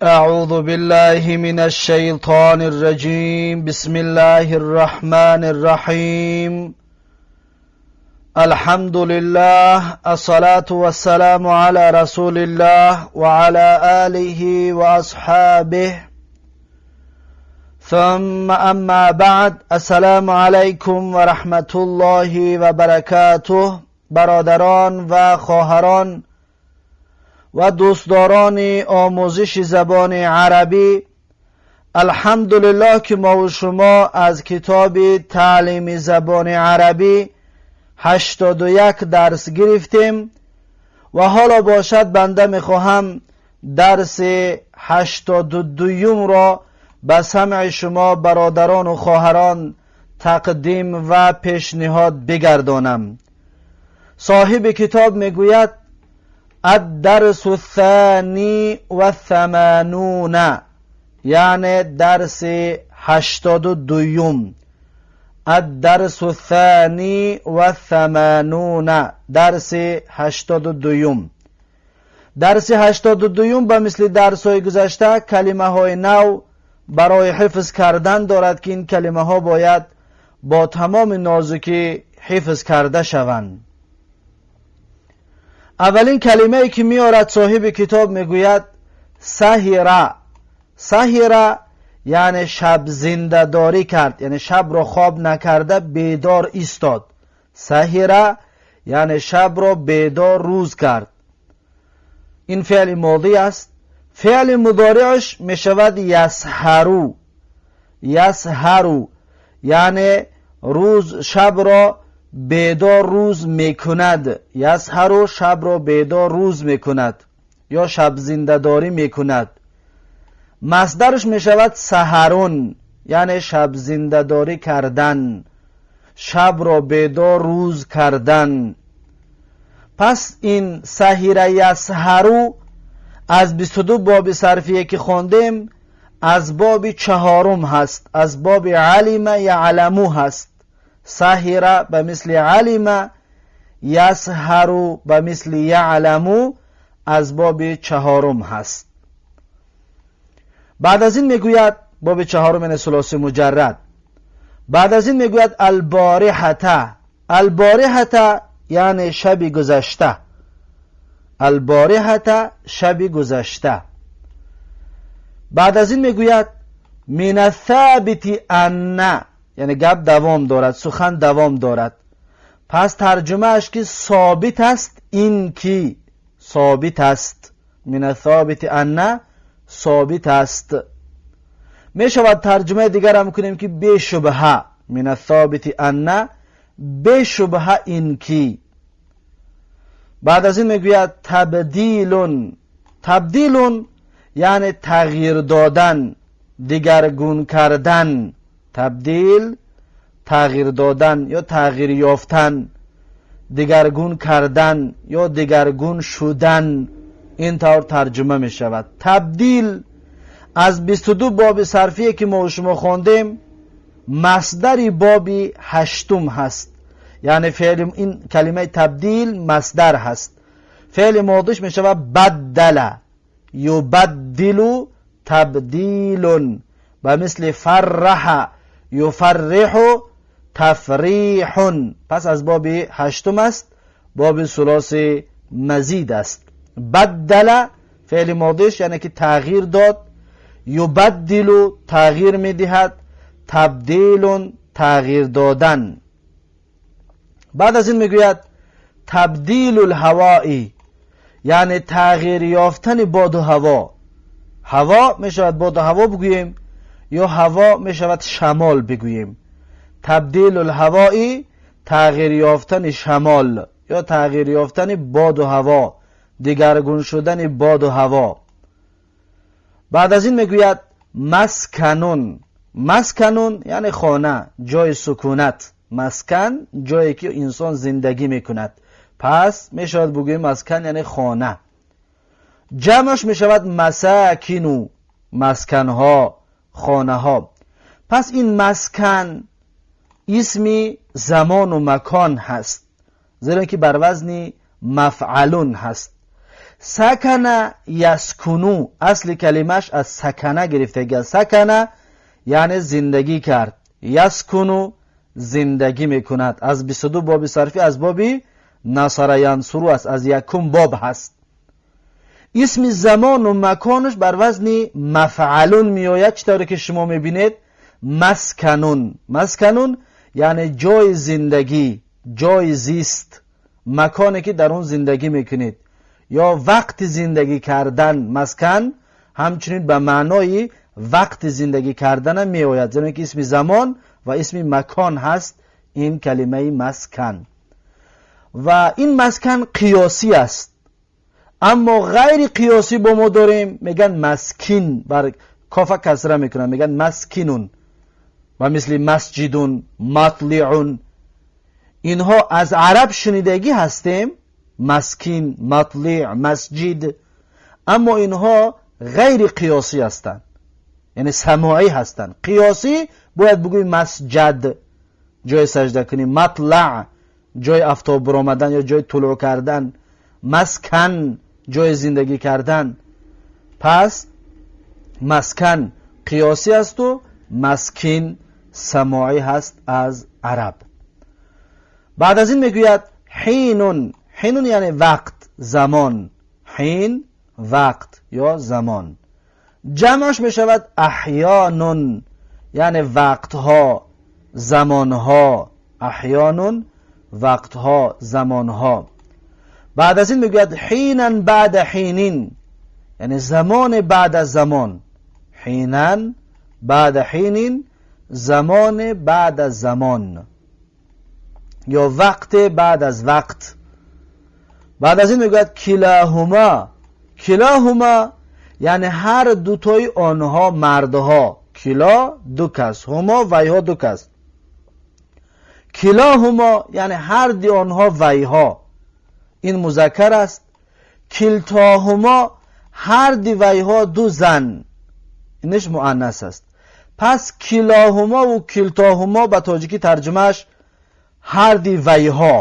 أعوذ بالله من الشيطان الرجيم. بسم الله الرحمن الرحيم. الحمد لله، الصلاة والسلام على رسول الله وعلى آله وأصحابه، ثم أما بعد. السلام عليكم ورحمة الله وبركاته. برادران و خواهران و دوستداران آموزش زبان عربی، الحمدلله که ما و شما از کتاب تعلیم زبان عربی 81 درس گرفتیم و حالا باشد بنده میخواهم درس 82 را به سمع شما برادران و خواهران تقدیم و پیشنهاد بگردانم. صاحب کتاب میگوید: الدرس الثاني والثمانون، یعنی درس 82. الدرس الثاني والثمانون، درس 82. درس 82 به مثل درس های گذشته کلمه های نو برای حفظ کردن دارد که این کلمه ها باید با تمام نازکی حفظ کرده شوند. اولین کلمه ای که میارد صاحب کتاب، میگوید: سهر. سهر یعنی شب زنده داری کرد، یعنی شب را خواب نکرده بیدار ایستاد. سهر یعنی شب را بیدار روز کرد. این فعل ماضی است. فعل مضارعش میشود یسهر. یسهر یعنی روز، شب را بیدار روز میکند. یسهر، شب را بیدار روز میکند یا شب زندهداری میکند. مصدرش میشود سهر، یعنی شب زندهداری کردن، شب را بیدار روز کردن. پس این سهر یسهر از 22 باب صرفیه که خواندیم، از باب چهارم هست، از باب علم یعلم هست. سهر به مثل علم، یسهر به مثل یعلم، از باب چهارم هست. بعد از این میگوید، باب چهارم یعنی ثلاثی مجرد. بعد از این میگوید: البارحة. البارحة یعنی شب گذشته. البارحة، شب گذشته. بعد از این میگوید: من الثابت ان، یعنی گپ دوام دارد، سخن دوام دارد. پس ترجمه اش که ثابت است، این کی ثابت است. من الثابت ان، ثابت است. می شود ترجمه دیگر هم کنیم که بی شبهه. من الثابت ان، بی شبهه این کی. بعد از این میگوید: تبدیل. تبدیل یعنی تغییر دادن، دیگرگون کردن. تبدیل، تغییر دادن یا تغییر یافتن، دیگرگون کردن یا دیگرگون شدن، این طور ترجمه می شود. تبدیل از 22 باب صرفیه که ما شما خواندیم، مصدر باب هشتم هست. یعنی فعل، این کلمه تبدیل مصدر هست. فعل ماضیش می شود بدل یبدل تبدیل، و مثل فرح یفرح تفریح. پس از باب هشتم است، باب ثلاثی مزید است. بدل فعل ماضیش یعنی که تغییر داد، یبدل تغییر میدهد، تبدیل تغییر دادن. بعد از این میگوید: تبدیل الهواء، یعنی تغییر یافتن باد و هوا. هوا میشود باد و هوا بگوییم یا هوا میشود شمال بگوییم. تبدیل الهواء، تغییر یافتن شمال یا تغییر یافتن باد و هوا، دیگرگون شدن باد و هوا. بعد از این میگوید: مسکن. مسکن یعنی خانه، جای سکونت. مسکن، جایی که انسان زندگی میکند. پس میشود بگوییم مسکن یعنی خانه. جمعش میشود مساکن، مسکنها، خانه ها. پس این مسکن اسمی زمان و مکان هست، زیرا که بر وزن مفعلون هست. Сакана яскуну, асли калимаш аз сакана гирифтагӣ аст. Сакана яъне зиндагӣ кард, яскуну зиндагӣ мекунад. Аз 22 боби сарфӣ аз боби насара янсуру аст, аз якум боб ҳаст. Исми замону маконаш бар вазни мафъалун меояд, чӣ тавре ки шумо мебинед. Масканун, масканун яъне ҷои зиндагӣ, ҷои зист, маконе ки дар он зиндагӣ мекунед ё вақти зиндагӣ кардан. Маскан ҳамчунин ба маънои вақти зиндагӣ карданам меояд, зеро ки исми замон ва исми макон ҳаст ин калимаи маскан. Ва ин маскан қиёсӣ аст, аммо ғайри қиёсӣ бо мо дорем, мегӯянд маскин, бар кофа касра мекунанд, мегӯянд маскинун, ва мисли масҷидун, матлиун. Инҳо аз араб шунидагӣ ҳастем, маскин, матлиъ, масҷид, аммо инҳо ғайри қиёсӣ ҳастанд, яъне самоӣ ҳастанд. Қиёсӣ бояд бигӯй масҷад, ҷои сажда кунӣ, матлаъ, ҷои афтоб баромадан ё ҷои тулӯъ кардан, маскан, ҷои зиндагӣ кардан. Пас маскан қиёсӣ асту маскин самоӣ ҳаст аз араб. Баъд аз ин мегӯяд ҳинун. Ҳинун яъне вақт, замон. Ҳин вақт ё замон. Ҷамъаш мешавад аҳёнун, яъне вақтҳо, замонҳо. Аҳёнун вақтҳо, замонҳо. Баъд аз ин мегӯяд ҳинан баъда ҳинин, яъне замоне баъд аз замон. Ҳинан баъда ҳинин, замоне баъд аз замон ё вақте баъд аз вақт. Баъд аз ин мегӯяд килаҳума. Килаҳума яъне ҳар дутои онҳо мардҳо. Кило ду кас, ҳумо вайҳо ду кас. Килаҳумо яъне ҳар ди онҳо вайҳо, ин музаккар аст. Килтоҳумо ҳар ди вайҳо ду зан, инаш муаннас аст. Пас килоҳумову килтоҳумо ба тоҷикӣ тарҷумааш ҳар ди вайҳо.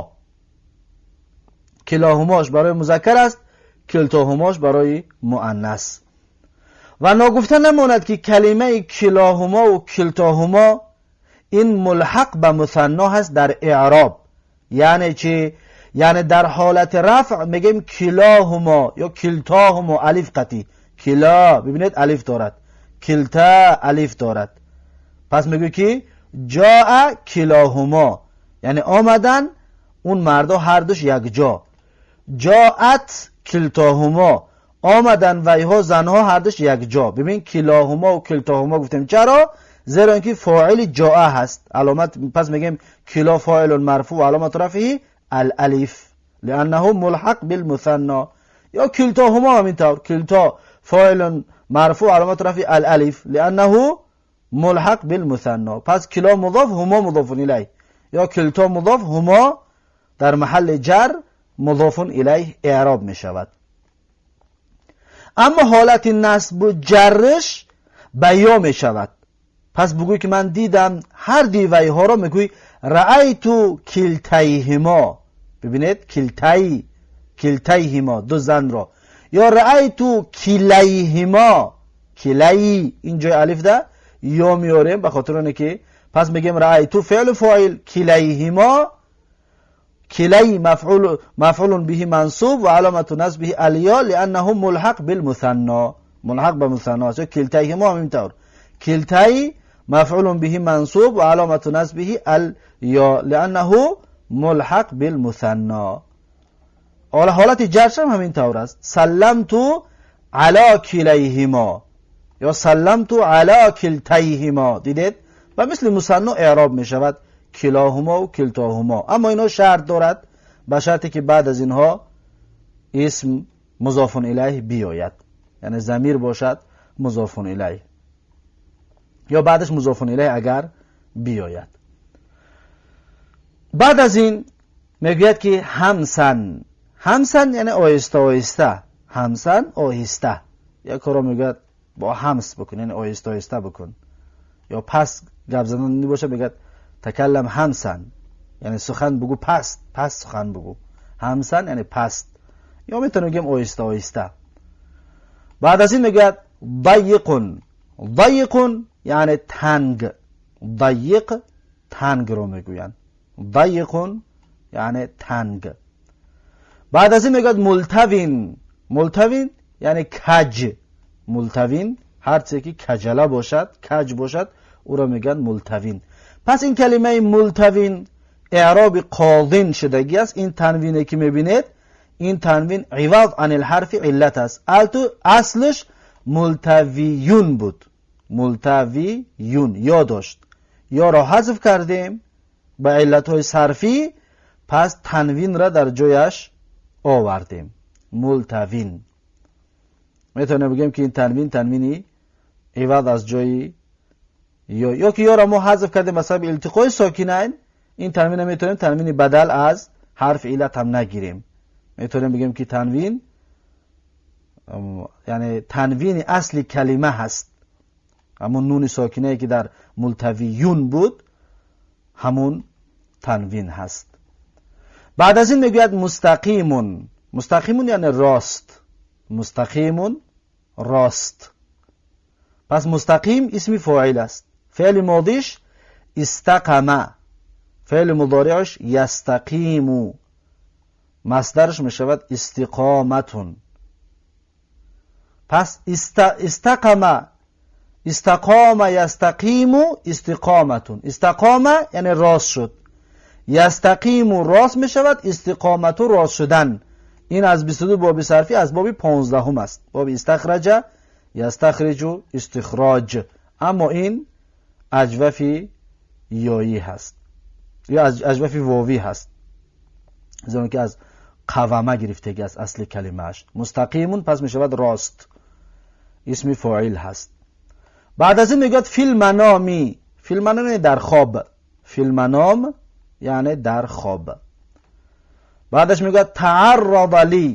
Килоҳумош барои музаккар аст, килтоҳумош барои муаннас. Ва ногуфта намонад ки калимаи килоҳумову килтоҳумо ин мулҳақ ба мусанно ҳаст дар эъроб. Яъне чӣ? Яъне дар ҳолати рафъ мегӯем килоҳумо ё килтоҳумо, алиф қатӣ. Кило, бибинед, алиф дорад, килта алиф дорад. Пас мегӯй ки ҷоа килоҳумо, яъне омадан он мардо ҳардуш якҷо. Ҷоат килтоҳумо, омадан вайҳо занҳо ҳардуш якҷо. Бибин, килоҳумо ва килтоҳумо гуфтем. Чаро? Зеро ин ки фоили ҷоа ҳаст. Аломат, пас мегӯем кило фоилун марфӯъ ва аломату рафъиҳи алалиф лианнаҳу мулҳақ билмусанно. Ё килтоҳумо ҳамин тавр, килто фоилун марфӯъ аломату рафъи алалиф лианнаҳу мулҳақ билмусанно. Пас кило музоф, ҳумо музофун илайҳ, ё килто музоф, ҳумо дар маҳалли ҷар музофун илайҳ эъроб мешавад. Аммо ҳолати насбу ҷарриш ба ё мешавад. Пас бигӯй ки ман дидам ҳар ди вайҳоро, мегӯй раайту килтайҳимо. Бибинед, килтай, килтайҳимо, ду занро. Ё раайту килайҳимо, килай, ин ҷои алиф да ё меорем ба хотир оне ки пас мегӯем раайту феълу фоил, килайҳимо, килай мафъул, мафъулун биҳи мансуб ва аломату насбиҳи алё лианнаҳу мулҳақ билмусанно, мулҳақ ба мусанно аст. Ё килтайҳимо ҳамин тавр, килтай мафъулун биҳи мансуб ва аломату насбиҳи алё лианнаҳу мулҳақ билмусанно. Ҳолати ҷаршам ҳамин тавр аст. Салламту ало килайҳимо ё салламту ало килтайҳимо. Дидед, ба мисли мусанно эъроб мешавад килоҳумо ва килтоҳумо. Аммо инҳо шарт дорад, ба шарте ки баъд аз инҳо исм музофун илайҳ биёяд, яъне замир бошад музофун илайҳ ё баъдаш музофун илайҳ агар биёяд. Баъд аз ин мегӯяд ки ҳамсан. Ҳамсан яъне оҳиста оҳиста. Ҳамсан оҳиста. Як корро мегӯяд бо ҳамс бикун, яъне оҳиста оҳиста бикун. Ё пас гап задан бошад, мегӯяд такаллам ҳамсан, яъне сухан бугӯ паст, паст сухан бугӯ. Ҳамсан яъне паст. ё метавонем бигӯем оҳиста оҳиста. Баъд аз ин мегӯяд ضیقٌ. ضیقٌ яъне танг. ضیق тангро мегӯянд. ضیقٌ яъне танг. Баъд аз ин мегӯяд ملتو. ملتو яъне каҷ. ملتو ҳар чизе ки каҷала бошад, каҷ бошад, ӯро мегӯянд ملتو. Пас ин калимаи ملتو эъроби قاضٍ шудагӣ аст. Ин танвине ки мебинед, ин танвин عوض عن الحرف علت аст. Алту аслаш ملتوي буд. ملتوي ё дошт, ёро ҳазф кардем ба иллатҳои сарфӣ, пас танвинра дар ҷояш овардем. ملتو. Метавонем бигӯем ки ин танвин танвини عوض аз ҷои ё ки ёро мо ҳазф кардем ба сабаби التقاء الساکنین. Ин танвина метавонем танвини бадал аз ҳарфи иллат ҳам нагирем. Метавонем бигӯем ки танвин яъне танвини асли калима ҳаст. Ҳамун нуни сокинае ки дар ملتوي буд, ҳамун танвин ҳаст. Баъд аз ин мегӯяд مستقيم. مستقيم яъне рост. مستقيم рост. Пас مستقيم исми фоил аст. Феъли модиш استقام, феъли мудориъш يستقيم, масдарш мешавад استقامة. Пас استقام، استقام يستقيم استقامة. استقام яъне рост шуд, يستقيم рост мешавад, استقامة рост шудан. Ин аз 22 боби сарфӣ аз боби 15-ум аст, боби استخرج يستخرج استخراج. Аммо ин аҷвафи ёӣ ҳаст ё аҷвафи вовӣ ҳаст, зеро ки аз قوم гирифтагӣ аст асли калимааш. مستقيم пас мешавад рост, исми фоил ҳаст. Баъд аз ин мегӯяд في المنام. في المنام яъне дар хоб. في المنام яъне дар хоб. Баъдаш мегӯяд تعرض لي.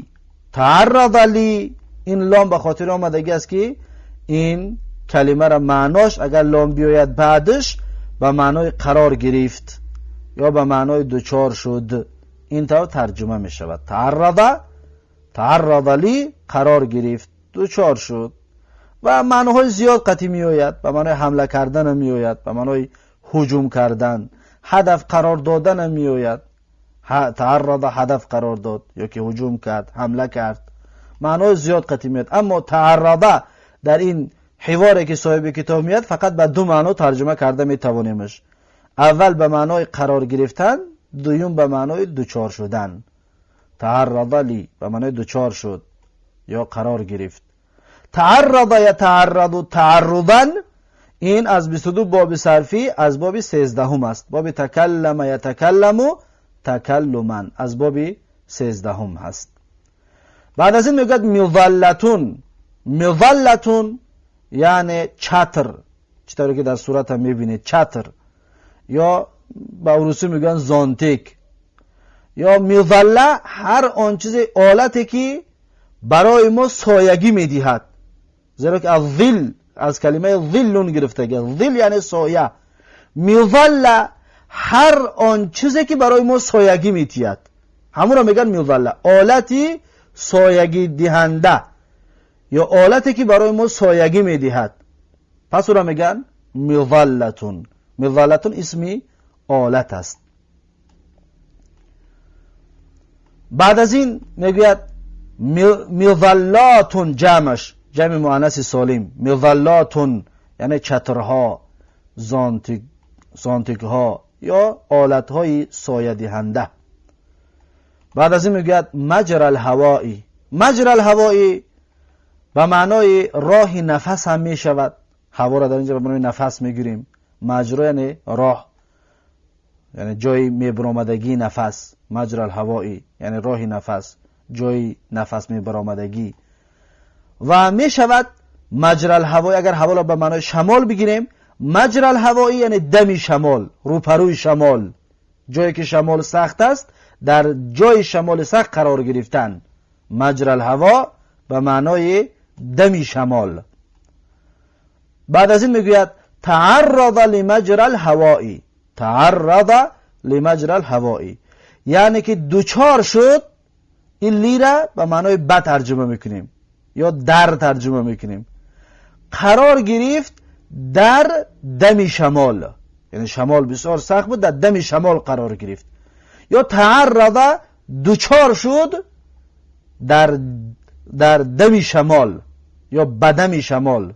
تعرض لي, ин лом ба хотири омадагӣ аст ки ин калимара маънош агар лом биёяд баъдаш, ба маънои қарор гирифт ё ба маънои дучор шуд, ин тавр тарҷума мешавад. تعرض، تعرض لي қарор гирифт, дучор шуд ва маъноҳои зиёд қатъӣ меояд. Ба маънои ҳамла карданам меояд, ба маънои ҳуҷум кардан, ҳадаф қарор доданам меояд. تعرض ҳадаф қарор дод ё ки ҳуҷум кард, ҳамла кард, маънои зиёд қатъӣ меояд. Аммо تعرض дар ин ҳиворе ки соҳиби китоб меояд, фақат ба ду маъно тарҷума карда метавонемш: аввал ба маънои қарор гирифтан, дуюм ба маънои дучор шудан. تعرض لي ба маънои дучор шуд ё қарор гирифт. تعرض يتعرض تعرضا ин аз 22 боби сарфӣ аз боби 13-ум аст, боби تكلم يتكلم تكلما, аз боби 13-ум ҳаст. Баъд аз ин мегӯяд مظلة. مظلة яъне чатр, чӣ тавре ки дар сурата мебинед, чатр ё ба урусӣ мегӯянд зонтик ё مظلة, ҳар он чизе, олате ки барои мо соягӣ медиҳад, зеро ки аз ظل, аз калимаи ظل гирифтагӣ. ظل яъне соя. مظلة ҳар он чизе ки барои мо соягӣ медиҳад, ҳамонро мегӯянд مظلة. Олати соягӣ диҳанда ё олате ки барои мо соягӣ медиҳад, пас ӯро мегӯянд مظلة. مظلة исми олат аст. Баъд аз ин мегӯяд مظلات, ҷамъаш, ҷамъи муаннаси солим. مظلات яъне чатрҳо, зонтикҳо ё олатҳои соядиҳанда. Баъд аз ин мегӯяд مجرى الهواء. مجرى الهواء ба маънои роҳи нафас ҳам мешавад. Ҳаворо дар инҷа ба маънои нафас мегирем. مجرى яъне роҳ, яъне ҷои мебаромадагии нафас. مجرى الهواء яъне роҳи нафас, ҷои нафас мебаромадагӣ. Ва мешавад مجرى الهواء, агар ҳаворо ба маънои шамол бигирем, مجرى الهواء яъне дами шамол, рӯпарӯи шамол, ҷое ки шамол сахт аст, дар ҷои шамоли сахт қарор гирифтан. مجرى الهواء ба маънои дами шамол. Баъд аз ин мегӯяд تعرض لمجرى الهواء. تعرض لمجرى الهواء яъне ки дучор шуд. این لی را به معنای به ترجمه میکنیم یا در ترجمه میکنیم. قرار گرفت در دم شمال، یعنی شمال بسیار سخت بود، در دم شمال قرار گرفت. یا تعرض دچار شد در دم شمال یا بدم شمال،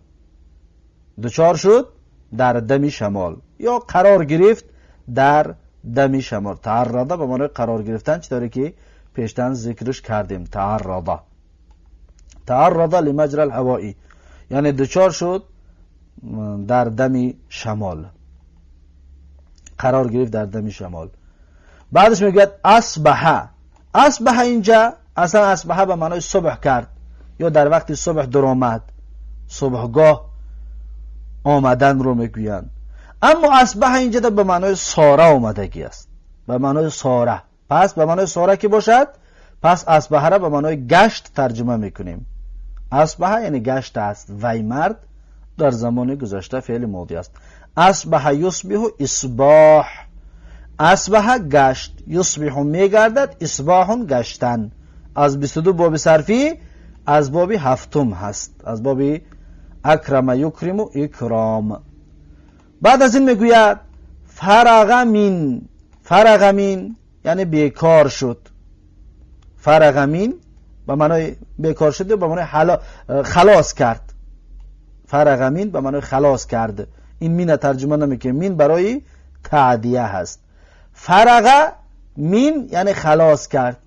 دچار شد در دم شمال یا قرار گرفت در دم شمال. تعرض به معنای قرار گرفتن، چطوری که پیشتن ذکرش کردیم. تعرض، تعرض لمجرى الهوایی، یعنی دچار شد در دم شمال، قرار گرفت در دم شمال. بعدش میگوید اصبح. اصبح اینجا اصلا اصبح به معنای صبح کرد یا در وقت صبح درآمد، صبحگاه آمدن رو میگویند. اما اصبح اینجا به معنای ساره آمدگی است، به معنای ساره. پس به معنای ساره که باشد، پس اصبح را به معنای گشت ترجمه میکنیم. اصبح یعنی گشت است، وی مرد در زمان گذشته فعل ماضی است. اصبح یصبح اصباح، اصبح گشت، یصبح میگردد، اصباح گشتن. از 22 باب صرفی از باب هفتم هست، از باب اکرم یکرم و اکرام. بعد از این میگوید فرغ من. فرغ من یعنی بیکار شد. فرغ من به معنای بیکار شد، به معنای خلاص کرد. فرغ من به معنای خلاص کرد. این مین ترجمه نمیکنه، مین برای تعدیه هست. فرغ من یعنی خلاص کرد.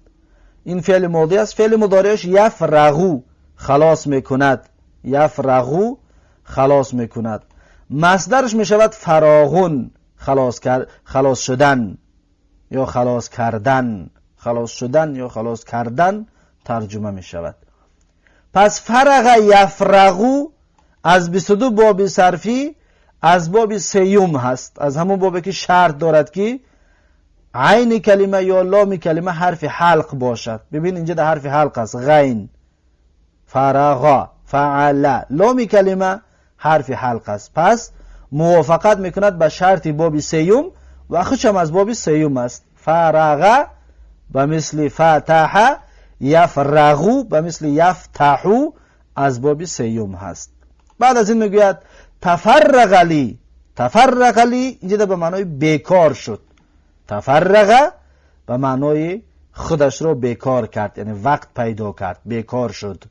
این فعل ماضی است. فعل مضارعش یفرغو، خلاص میکند. یفرغو خلاص میکند. مصدرش میشود فراغون، خلاص کرد، خلاص شدن یا خلاص کردن. خلاص شدن یا خلاص کردن ترجمه میشود. پس فرغ یفرغو از 22 باب صرفی از باب سیوم هست، از همون بابی که شرط دارد که عین کلمه یا لام کلمه حرف حلق باشد. ببین اینجا در حرف حلق است، غین، فرغ، فعل، لام کلمه حرف حلق است. پس موافقت میکند به شرط باب سیوم و خودش هم از باب سیوم است. فرغ به مثل فتح، یفرغو به مثل یفتحو از باب سیوم هست. بعد از این میگوید تفرغ لی. تفرغ لی اینجا به معنای بیکار شد. تفرغ به معنای خودش رو بیکار کرد، یعنی وقت پیدا کرد، بیکار شد.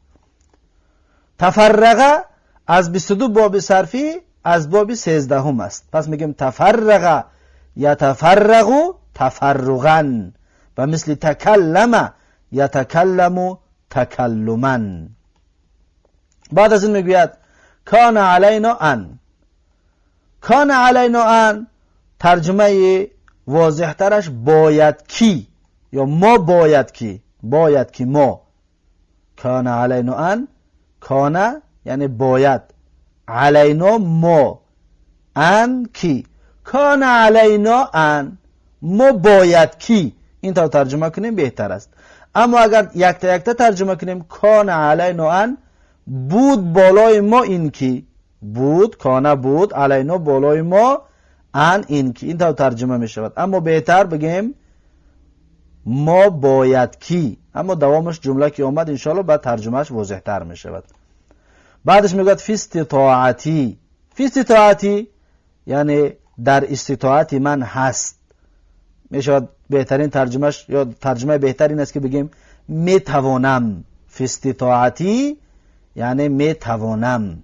تفرغ از 22 باب صرفی از باب 13 است. پس میگیم تفرغ یتفرغ تفرغا و مثل تکلم یتکلم تکلما. بعد از این میگوید کان علینا ان. کان علینا ان ترجمه واضح ترش باید کی یا ما باید کی، باید کی ما. کان علینا ان، کان یعنی باید، علینا ما، ان کی. کان علینا ان، ما باید کی. این تا ترجمه کنیم بهتر است. اما اگر یک تا یک تا ترجمه کنیم، کان علینا ان بود بالای ما این کی، بود، کانه بود، علینا بالای ما، ان این کی، این تا ترجمه می شود. اما بهتر بگیم ما باید کی. اما دوامش جمله که آمد انشاءالله بعد ترجمهش واضح تر می شود. بعدش میگوید فی استطاعتی. فی استطاعتی یعنی در استطاعت من هست. می شود بهترین ترجمهش یا ترجمه بهتر این است که بگیم می توانم. فی استطاعتی یعنی می توانم.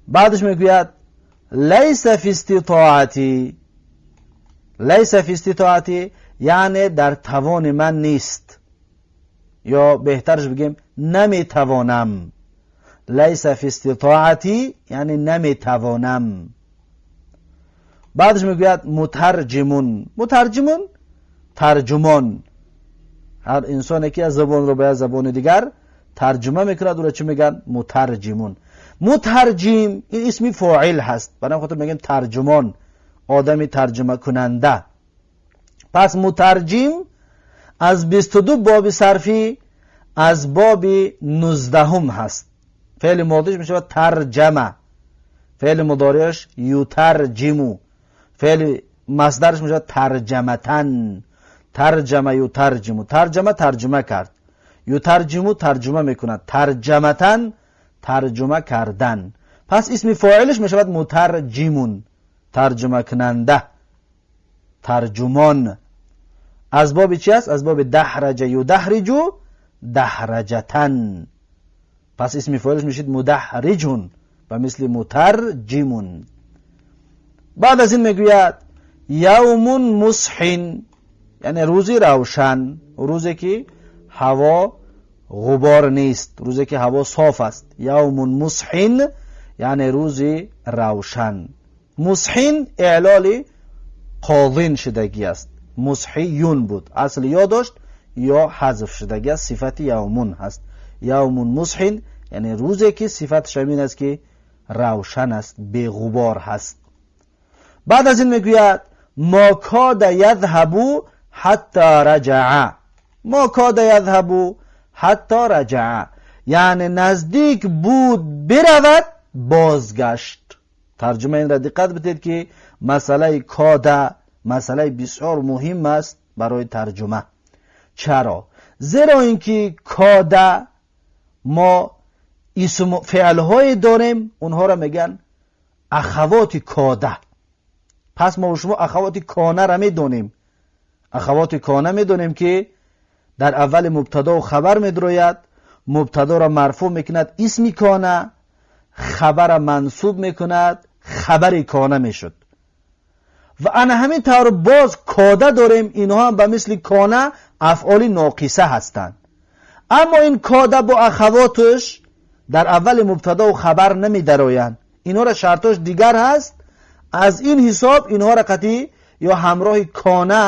بعدش میگوید لیس فی استطاعتی. لیس فی استطاعتی یعنی در توان من نیست، یا بهترش بگیم نمیتوانم. لیس فی استطاعتی یعنی نمیتوانم. بعدش میگوید مترجمون. مترجمون ترجمان، هر انسانی که از زبان رو به زبان دیگر ترجمه میکند او را چی میگن؟ مترجمون. مترجم این اسمی فاعل هست، برای خاطر میگن ترجمان، آدمی ترجمه کننده. پس مترجم از 22 باب صرفی از باب 19 هست. فعل ماضیش میشه ترجمه، فعل مضارعش یترجمو، فعل مصدرش میشه ترجمتن، ترجمه یترجمو، ترجمه ترجمه کرد. ютарҷиму тарҷума мекунад, тарҷаматан тарҷума кардан. Пас исми фоилаш мешавад мутарҷимун, тарҷумакунанда, тарҷумон. Аз боби чи аст? Аз боби даҳраҷа юдаҳриҷу даҳраҷатан. Пас исми фоилаш мешид мудаҳриҷун, ба мисли мутарҷимун. Баъд аз ин мегӯяд явмун мусҳин, яъне рӯзи равшан, рӯзе ки ҳаво ғубор нест, рӯзе ки ҳаво соф аст. Явмун мусҳин яъне рӯзи равшан. Мусҳин эълоли қозин шудагӣ аст. Мусҳиюн буд, асл ё дошт ё ҳазф шудагӣ аст, сифати явмун ҳаст. Явмун мусҳин яъне рӯзе ки сифаташ ҳамин аст ки равшан аст, беғубор ҳаст. Баъд аз ин мегӯяд мо кода ядҳабу ҳатта раҷаа. Мо кода ядҳабу ҳатта раҷаа, яъне наздик буд биравад, бозгашт. Тарҷума инра диққат бидиҳед ки масъалаи кода масъалаи бисёр муҳим аст барои тарҷума. Чаро? Зеро ин ки кода мо исм феълҳое дорем, онҳоро мегӯянд ахавоти кода. Пас мо шумо ахавоти конара медонем. Ахавоти кона медонем ки дар аввали мубтадо хабар медрояд, мубтадоро марфӯъ мекунад исми кона, хабара мансуб мекунад, хабари кона мешуд. Ва ана ҳамин тавр боз кода дорем, инҳо ҳам ба мисли кона афъоли ноқиса ҳастанд. Аммо ин кода бо ахавоташ дар аввали мубтадову хабар намедароянд. Инҳоро шартош дигар ҳаст. Аз ин ҳисоб инҳоро қатъӣ ё ҳамроҳи кона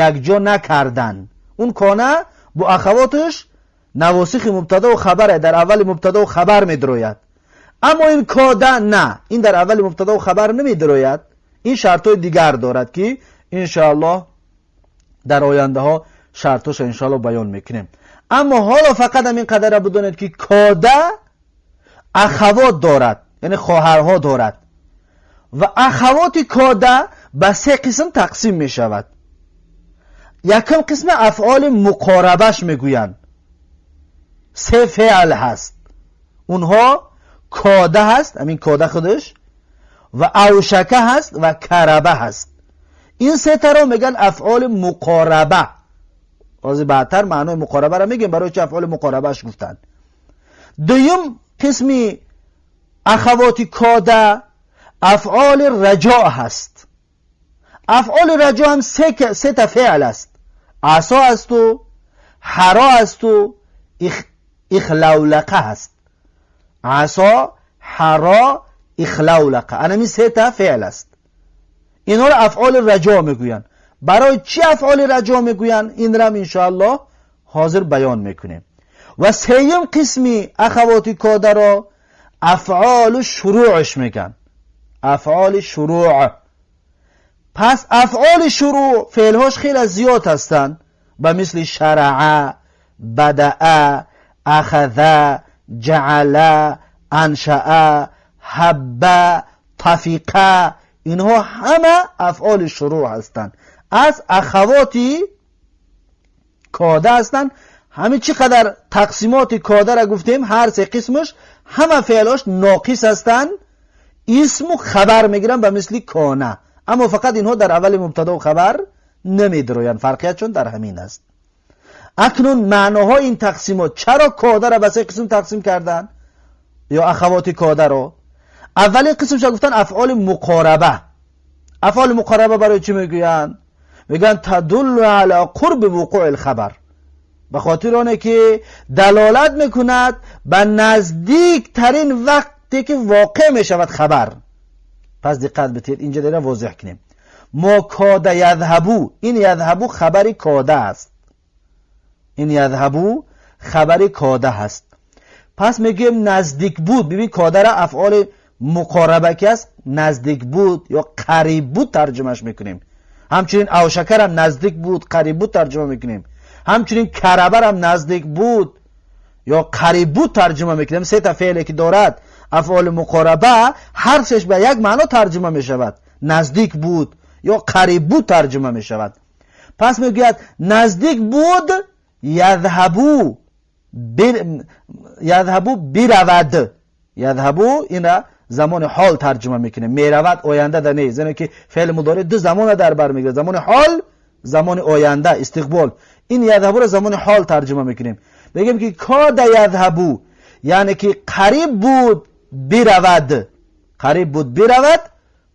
якҷо накарданд. Он кона бо ахавоташ навосихи мубтадову хабаре, дар аввали мубтадову хабар медарояд. Аммо ин кода на, ин дар аввали мубтадову хабар намедарояд. Ин шартҳои дигар дорад ки иншоаллоҳ дар ояндаҳо шартҳоша иншоаллоҳ баён мекунем. Аммо ҳоло фақат ҳамин қадара бидонед ки кода ахавот дорад, яъне хоҳарҳо дорад ва ахавоти кода ба се қисм тақсим мешавад. Якум қисми афъоли муқорабаш мегӯянд. Се феъл ҳаст, онҳо кода ҳаст, ҳамин кода худаш, ва авшака ҳаст ва караба ҳаст. Ин сетаро мегӯянд афъоли муқораба. Ҳозир баъдтар маънои муқорабаро мегӯем, барои чи афъоли муқорабаш гуфтанд. Дуюм қисми ахавоти кода афъоли раҷоъ ҳаст. Афъоли раҷоъ ҳам сета феъл аст: асо асту, ҳаро асту, ихлавлақа ҳаст. Асо, ҳаро, ихлавлақа, анами сета феъл аст. Инҳоро афъоли раҷоъ мегӯянд. Барои чӣ афъоли раҷоъ мегӯянд, инрам иншоаллоҳ ҳозир баён мекунем. Ва сеюм қисми ахавоти кодаро афъолу шурӯъш мегӯянд, афъоли шурӯъ. Пас афъоли шурӯъ феълҳош хеле зиёд ҳастанд, ба мисли шараа, бадаа, ахаза, ҷаъала, аншаа, ҳабба, тафиқа. Инҳо ҳама афъоли шурӯъ ҳастанд, аз ахавоти кода ҳастанд. Ҳамин чӣ қадар тақсимоти кодара гуфтем, ҳар се қисмаш ҳама феълҳош ноқис ҳастанд, исму хабар мегиранд ба мисли кона, аммо фақат инҳо дар аввали мубтадову хабар намедироянд. Фарқиятшон дар ҳамин аст. Акнун маъноҳои ин тақсимот, чаро кодара ба се қисм тақсим карданд ё ахавоти кодаро? Аввалин қисмша гуфтан афъоли муқораба. Афъоли муқораба барои чӣ мегӯянд? Мегӯянд тадуллу ала қурби вуқӯи лхабар, ба хотири оне ки далолат мекунад ба наздиктарин вақте ки воқеъ мешавад хабар. Пас диққат бидиҳед, инҷа дера возеҳ кунем. Мо кода ядҳабу, ин ядҳабу хабари кода аст, ин ядҳабу хабари кода ҳаст. Пас мегӯем наздик буд. Бибин, кодара афъоли муқораба ки аст, наздик буд ё қариб буд тарҷумаш мекунем. Ҳамчунин авшакарам наздик буд, қариб буд тарҷума мекунем. Ҳамчунин карабарам наздик буд ё қариб буд тарҷума мекунем. Сета феъле ки дорад афъоли муқораба, ҳар сеш ба як маъно тарҷума мешавад, наздик буд ё қариб буд тарҷума мешавад. Пас мегӯяд наздик буд ядҳабу. یذهب برود، یذهب اینا زمان حال ترجمه میکنه، میرود آینده در نیست، زیرا که فعل مضارع دو زمان در بر میگیره، زمان حال، زمان آینده، استقبال. این یذهب را زمان حال ترجمه میکنیم، میگیم که کاد یذهب یعنی که قریب بود برود، قریب بود برود،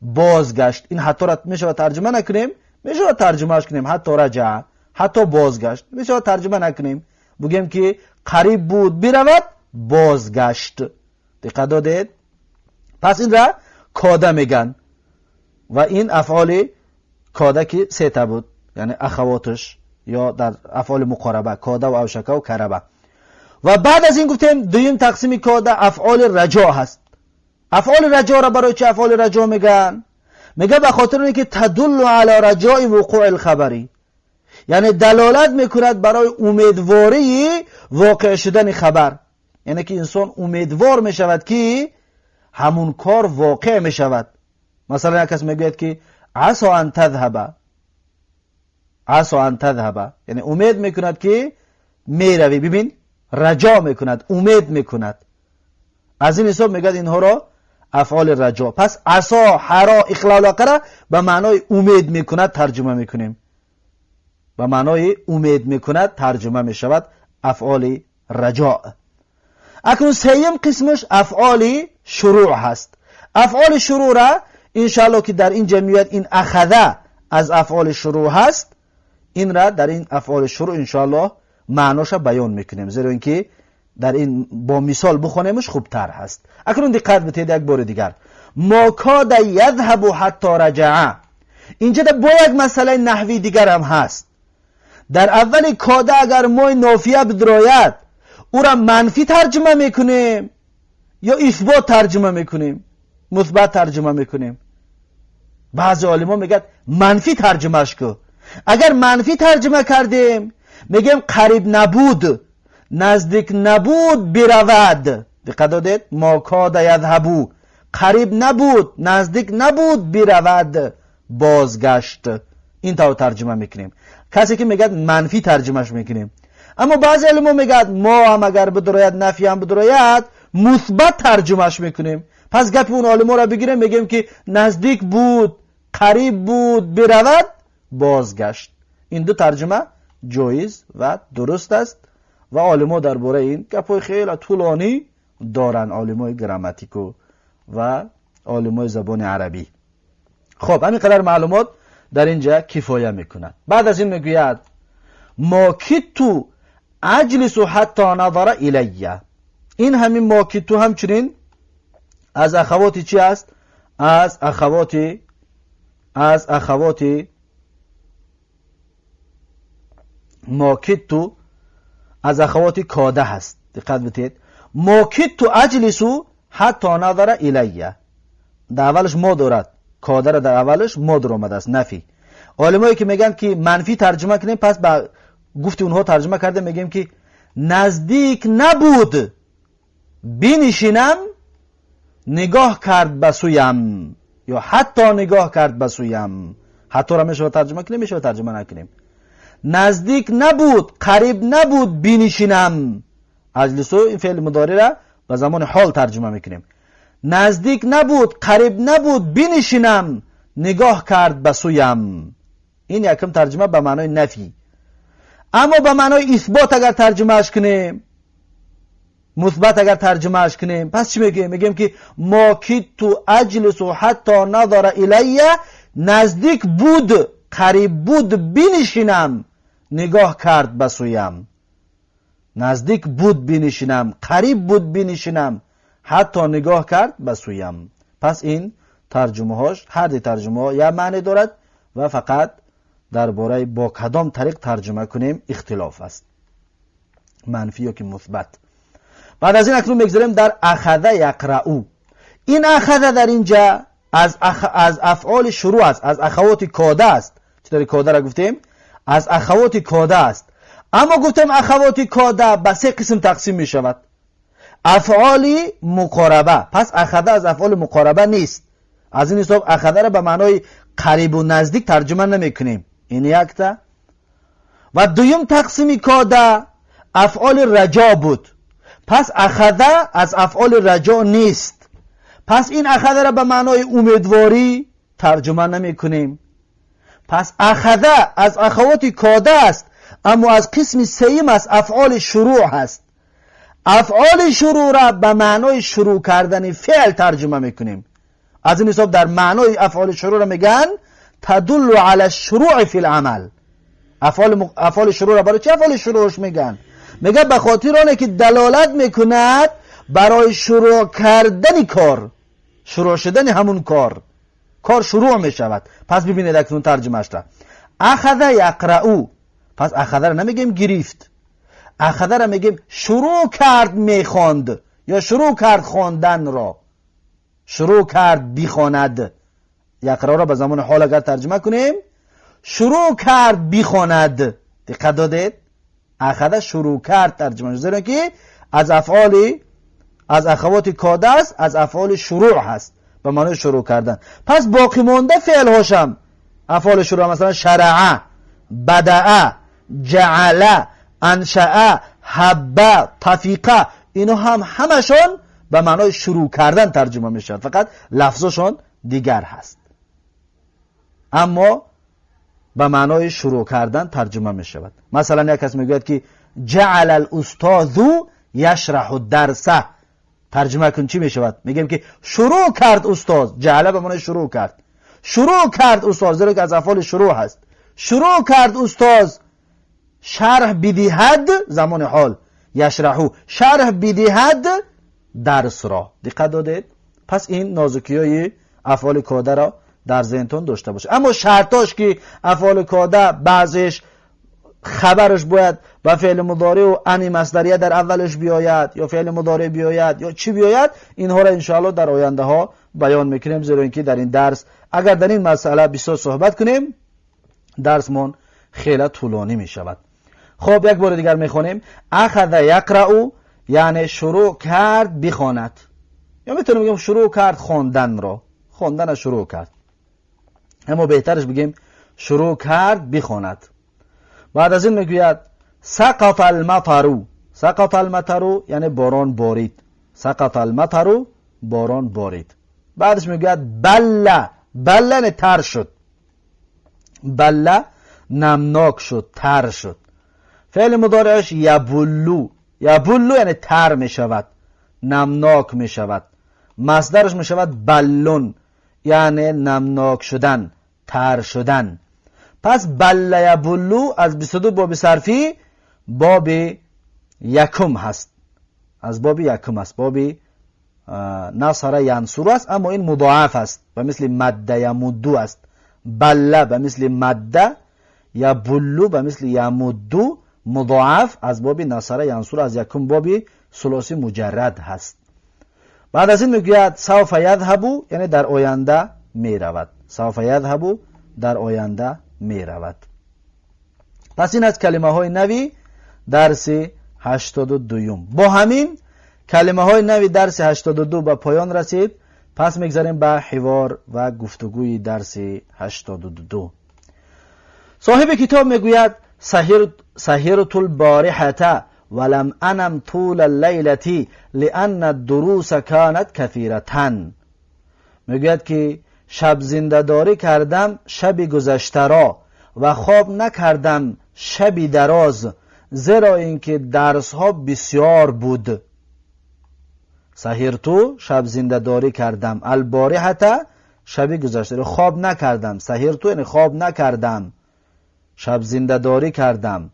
بازگشت. این حتی را میشه ترجمه نکنیم، میشه ترجمهش کنیم حتی رجع، حتی بازگشت، میشه ترجمه نکنیم، بگیم که قریب بود برود، بازگشت. دقت دادید؟ پس این را کاده میگن و این افعال کاده که سه تا بود، یعنی اخواتش یا در افعال مقاربه، کاده و اوشکه و کربه. و بعد از این گفتیم دویم تقسیم کاده افعال رجا هست. افعال رجا را برای چه افعال رجا میگن؟ میگه به خاطر اینکه تدل علی رجاء وقوع الخبری، یعنی دلالت میکند برای امیدواری واقع شدن خبر، یعنی که انسان امیدوار میشود که همون کار واقع میشود. مثلا یک کس میگوید که عسا ان تذهب، عسا ان تذهب، یعنی امید میکند که میروی. ببین رجا میکند، امید میکند، از این حساب میگه اینها را افعال رجا. پس عسا، حرا، اخلال را به معنای امید میکند ترجمه میکنیم، به معنای امید میکند ترجمه میشود افعال رجاء. اکنون سیم قسمش افعال شروع هست. افعال شروع را انشاءالله که در این جمعیت این اخذه از افعال شروع هست، این را در این افعال شروع انشاءالله معناش بیان میکنیم، زیرا اینکه در این با مثال بخونیمش خوبتر هست. اکنون دقت بدهید یک بار دیگر، ما کاد یذهب حتی رجع. اینجا با یک مسئله نحوی دیگر هم هست. در اول کاده اگر ما نافیه بدراید او را منفی ترجمه میکنیم یا اثبات ترجمه میکنیم، مثبت ترجمه میکنیم. بعضی عالما میگن منفی ترجمهش کو. اگر منفی ترجمه کردیم میگیم قریب نبود، نزدیک نبود برود. دقت دادید؟ ما کاد یذهبو، قریب نبود، نزدیک نبود برود، بازگشت. این طور ترجمه میکنیم. کسی که میگه منفی ترجمهش میکنیم. اما بعضی علما میگه ما هم اگر بدروید نفی هم بدروید مثبت ترجمهش میکنیم. پس گپ اون عالما را بگیریم میگیم که نزدیک بود، قریب بود برود، بازگشت. این دو ترجمه جایز و درست است و عالما درباره این گپای خیلی طولانی دارن، عالمای گراماتیکو و عالمای زبان عربی. خب همین قدر معلومات در اینجا کفایه میکند. بعد از این میگوید ما کدت اجلس حتی نظر الی. این همین ما کدت همچنین از اخوات چی است؟ از اخوات ما کدت، از اخوات کاده هست. دقت بدید، ما کدت اجلس حتی نظر الی. در اولش ما دارد، کاده را در اولش ما در آمده است، نفی. عالمایی که میگن که منفی ترجمه کنیم، پس به گفت اونها ترجمه کرده میگیم که نزدیک نبود بنشینم نگاه کرد به سویم، یا حتی نگاه کرد به سویم. حتی را میشه ترجمه کنیم، میشه ترجمه نکنیم. نزدیک نبود، قریب نبود بنشینم. اجلسو این فعل مضارع را به زمان حال ترجمه میکنیم. نزدیک نبود، قریب نبود بنشینم نگاه کرد به سویم. این یکم ترجمه به معنای نفی. اما به معنای اثبات اگر ترجمهش کنیم، مثبت اگر ترجمهش کنیم، پس چی میگیم؟ میگیم که ما کدت اجلس حتی نظر الی، نزدیک بود، قریب بود بنشینم نگاه کرد به سویم. نزدیک بود بنشینم، قریب بود بنشینم، حتی نگاه کرد به سویم. پس این ترجمه هاش، هر دو ترجمه ها یا معنی دارد و فقط درباره با کدام طریق ترجمه کنیم اختلاف است، منفی یا که مثبت. بعد از این اکنون میگذاریم در اخذ یقرأو. این اخذ در اینجا از افعال شروع است، از اخوات کاده است. چطوری کاده را گفتیم؟ از اخوات کاده است. اما گفتیم اخوات کاده به سه قسم تقسیم می شود. افعال مقاربه، پس اخذ از افعال مقاربه نیست. از این حساب اخذ را به معنای قریب و نزدیک ترجمه نمی کنیم. این یک تا. و دویم تقسیم کاده افعال رجا بود. پس اخذ از افعال رجا نیست. پس این اخذ را به معنای امیدواری ترجمه نمی کنیم. پس اخذ از اخوات کاده است، اما از قسم سیم است، افعال شروع هست. افعال شروع را به معنای شروع کردن فعل ترجمه میکنیم. از این حساب در معنای افعال شروع را میگن تدل علی الشروع فی العمل. افعال شروع را برای چه افعال شروعش میگن؟ میگه به خاطر آنه که دلالت میکند برای شروع کردن کار، شروع شدن همون کار، کار شروع میشود. پس ببینید اکنون ترجمهش را اخذ یقرأ. پس اخذ را نمیگیم گرفت، اخذ را میگیم شروع کرد میخواند، یا شروع کرد خواندن را، شروع کرد بخواند. یقرأ را به زمان حال اگر ترجمه کنیم شروع کرد بخواند. دقت دادید؟ اخذ شروع کرد ترجمه، زیرا که از افعال، از اخوات کاده است، از افعال شروع هست به معنای شروع کردن. پس باقی مانده فعل هاشم افعال شروع، مثلا شرع، بدأ، جعل، انشأ، حب، طفیقه، اینا هم همشون به معنای شروع کردن ترجمه میشن، فقط لفظشون دیگر هست، اما به معنای شروع کردن ترجمه می شود. مثلا یک کس میگوید که جعل الاستاذ یشرح الدرس، ترجمه کن چی می شود؟ میگیم که شروع کرد استاد. جعل به معنای شروع کرد، شروع کرد استاد، زیرا که از افعال شروع هست. شروع کرد استاد شرح بدهد، زمان حال یشرحو، شرح بدهد درس را. دقت دادید؟ پس این نازکی های افعال کاده را در ذهنتون داشته باشه. اما شرطاش که افعال کاده بعضش خبرش باید با فعل مضارع و ان مصدریه در اولش بیاید، یا فعل مضارع بیاید، یا چی بیاید، اینها را انشاءالله در آینده ها بیان میکنیم. زیرا اینکه در این درس اگر در این مسئله بسیار صحبت کنیم درسمون خیلی طولانی میشود. خب یک بار دیگر میخوانیم. اخذ یقرأ یعنی شروع کرد بخواند، یا میتونیم بگیم شروع کرد خواندن را، خواندن شروع کرد، اما بهترش بگیم شروع کرد بخواند. بعد از این میگوید سقط المطر. سقط المطر یعنی باران بارید. سقط المطر باران بارید. بعدش میگوید بله. بله یعنی تر شد، بله نمناک شد، تر شد. فعل مضارعش یبلو. یبلو یعنی تر میشود، نمناک میشود. مصدرش میشود بلون، یعنی نمناک شدن، تر شدن. پس بله یبلو از 22 باب صرفی باب یکم هست، از باب یکم است، باب نصر ینصر است، اما این مضاعف است و مثل مد یمدو است. بله به مثل مد، یبلو به مثل یمدو، مضاعف از باب نصر ینصر، از یکم باب ثلاثی مجرد هست. بعد از این میگوید سوف یذهب یعنی در آینده میرود. سوف یذهب در آینده میرود. پس این از کلمه های نوی درس 82. با همین کلمه های نوی درس 82 به پایان رسید. پس میگذاریم به حوار و گفتگوی درس 82. صاحب کتاب میگوید سهرت البارحة ولم انم طول اللیلة لان الدروس كانت كثیرة. میگوید که شب زنده‌داری کردم شب گذشته را و خواب نکردم شبی دراز، زیرا اینکه درس ها بسیار بود. سهرتو شب زنده‌داری کردم، البارحة شب گذشته را خواب نکردم. سهرتو یعنی خواب نکردم، شب زنده‌داری کردم،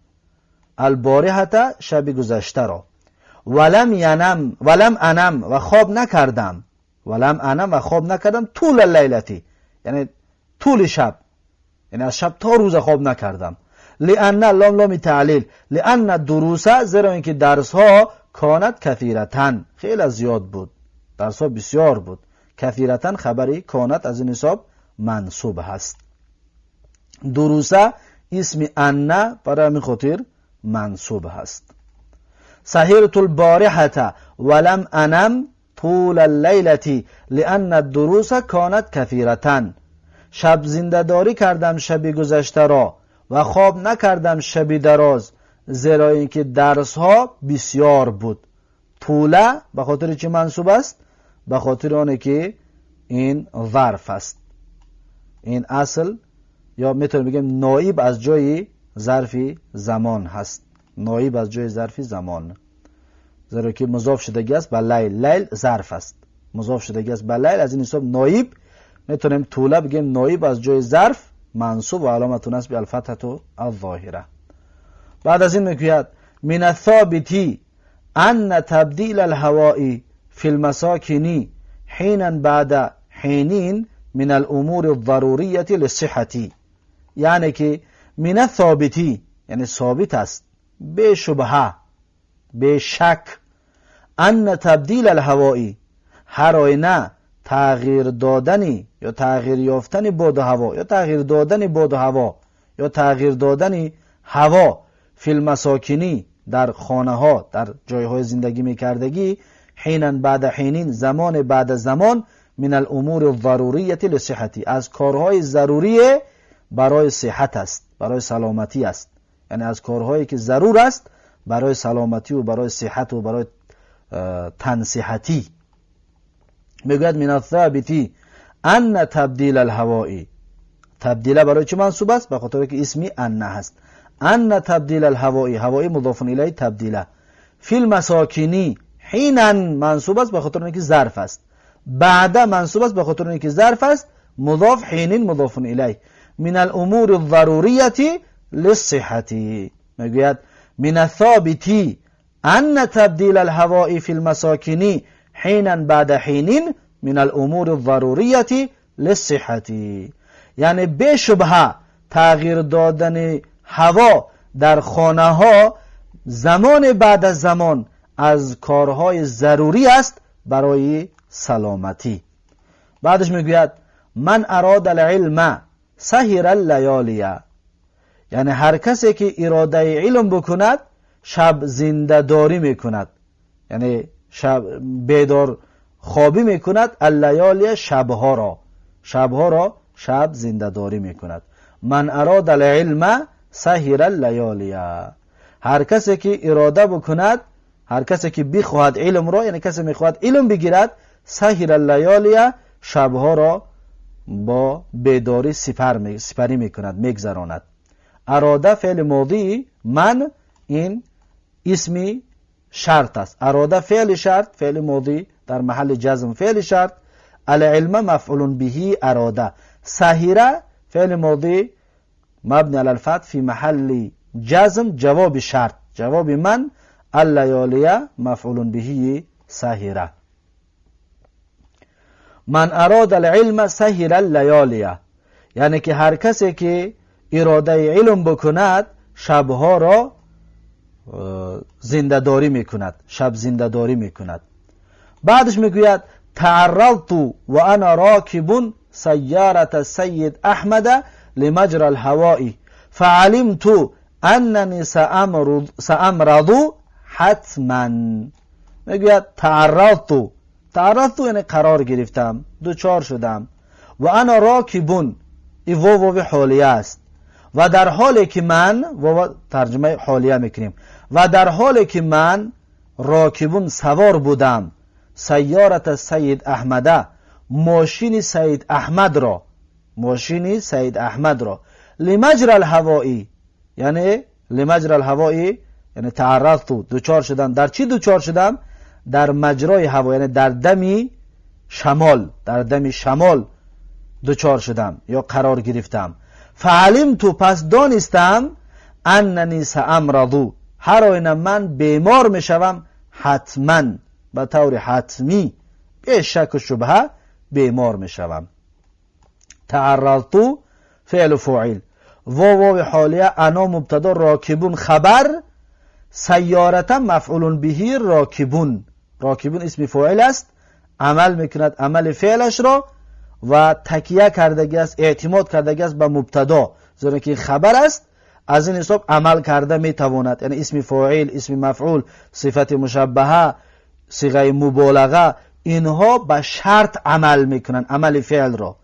البارحة شب گذشته را، ولم ینم، ولم انم و خواب نکردم، ولم انم و خواب نکردم، طول اللیلتی یعنی طول شب، یعنی از شب تا روز خواب نکردم. لان لام لام تعلیل، لان الدروس زیرا اینکه درس ها کانت کثیرتن خیلی زیاد بود، درس ها بسیار بود. کثیرتن خبری کانت از این حساب منصوب هست. دروس اسم ان برای همین خاطر منصوب هست. سهرت البارحة ولم انم طول اللیلة لان الدروس كانت كثیرة. شب زنده‌داری کردم شب گذشته را و خواب نکردم شبی دراز، зеро инки дарсҳо бисёр буд. طول به خاطر چی منصوب است؟ به خاطر آنه که این ظرف است. این اصل یا میتونیم بگیم نایب از جای ظرف زمان هست، نایب از جای ظرف زمان، زیرا که مضاف شدگی است به لیل، لیل ظرف است، مضاف شدگی است به لیل، از این حساب نایب میتونیم طوله بگیم نایب از جای ظرف منصوب و علامت نصب الفتحة الظاهره. بعد از این میگوید من الثابت ان تبدیل الهواء فی المساکن حینا بعد حین من الامور الضروریة للصحة. یعنی که من الثابت یعنی ثابت است بی شبهه بی شک، ان تبدیل الهواء هر آینه تغییر دادن یا تغییر یافتن باد و هوا یا تغییر دادن باد و هوا یا تغییر دادن هوا فی المساکنی در خانه ها در جایهای زندگی میکردگی، حینا بعد حینین زمان بعد زمان، من الامور الضروریة للصحة از کارهای ضروری برای صحت است، برای سلامتی است، یعنی از کارهایی که ضرور است برای سلامتی و برای صحت و برای تنصحتی. میگوید من الثابت ان تبدیل الهواء، تبدیل برای چه منصوب است؟ به خاطر که اسمی ان هست. ان تبدیل الهواء، هوای مضاف الیه تبدیله، فی المساکنی حینا منصوب است به خاطر اینکه ظرف است، بعد منصوب است به خاطر اینکه ظرف است، مضاف حین مضاف الیه، من الامور الضروریة للصحة. میگوید من الثابت ان تبدیل الهواء فی المساکن حینا بعد حین من الامور الضروریة للصحة. یعنی بی شبهه تغییر دادن هوا در خانه ها زمان بعد از زمان از کارهای ضروری است برای سلامتی. بعدش میگوید من اراد العلم سهر اللیالی، یعنی هر کسی که اراده علم بکند شب زنده داری میکند، یعنی شب بیدار خوابی میکند، اللیالی شبها را، شبها را شب زنده داری میکند. من اراد العلم سهر اللیالی، هر کسی که اراده بکند، هر کسی که بخواهد علم را، یعنی کسی میخواهد علم بگیرد، سهر اللیالی شبها را با بیداری سپری میکند، میگذراند. اراده فعل ماضی، من این اسمی شرط است، اراده فعل شرط، فعل ماضی در محل جزم فعل شرط، العلم مفعول به اراده، سهره فعل ماضی مبنی علی الفتح فی محل جزم جواب شرط، جواب من، اللیالیه مفعول به سهره. من اراد العلم سهر اللیالیه، یعنی که هر کسی که اراده علم بکند شبها را زنده داری میکند، شب زنده داری میکند. بعدش میگوید تعرضت و انا راکب سیارة السید احمد لمجرى الهواء فعلمت اننی سأمرض حتما. میگوید تعرضت، تعرضت یعنی قرار گرفتم، دوچار شدم، و انا راکبون، این واو واو حالیه است، و در حالی که من، واو ترجمه حالیه میکنیم، و در حالی که من راکبون سوار بودم، سیارة سید احمده، ماشین سید احمد را، ماشین سید احمد را، لمجرى الهوائی، یعنی لمجرى الهوائی یعنی تعرضت دوچار شدم، در چی دوچار شدم؟ در مجرای هوا، یعنی در دمی شمال، در دمی شمال دوچار شدم یا قرار گرفتم. فعلمت پس دانستم اننی سأمرض، هر آینه من بیمار میشوم، حتما به طور حتمی بی شک و شبهه بیمار میشوم. تعرضت فعل فاعل، واو واو حالیه، انا مبتدا، راکبون خبر، سیارة مفعول به راکبون، راکبون اسم فاعل است، عمل میکند عمل فعلش را و تکیه کردگی است، اعتماد کردگی است به مبتدا، زیرا که خبر است، از این حساب عمل کرده میتواند، یعنی اسم فاعل، اسم مفعول، صفت مشبهه، صیغه مبالغه، اینها به شرط عمل میکنند عمل فعل را.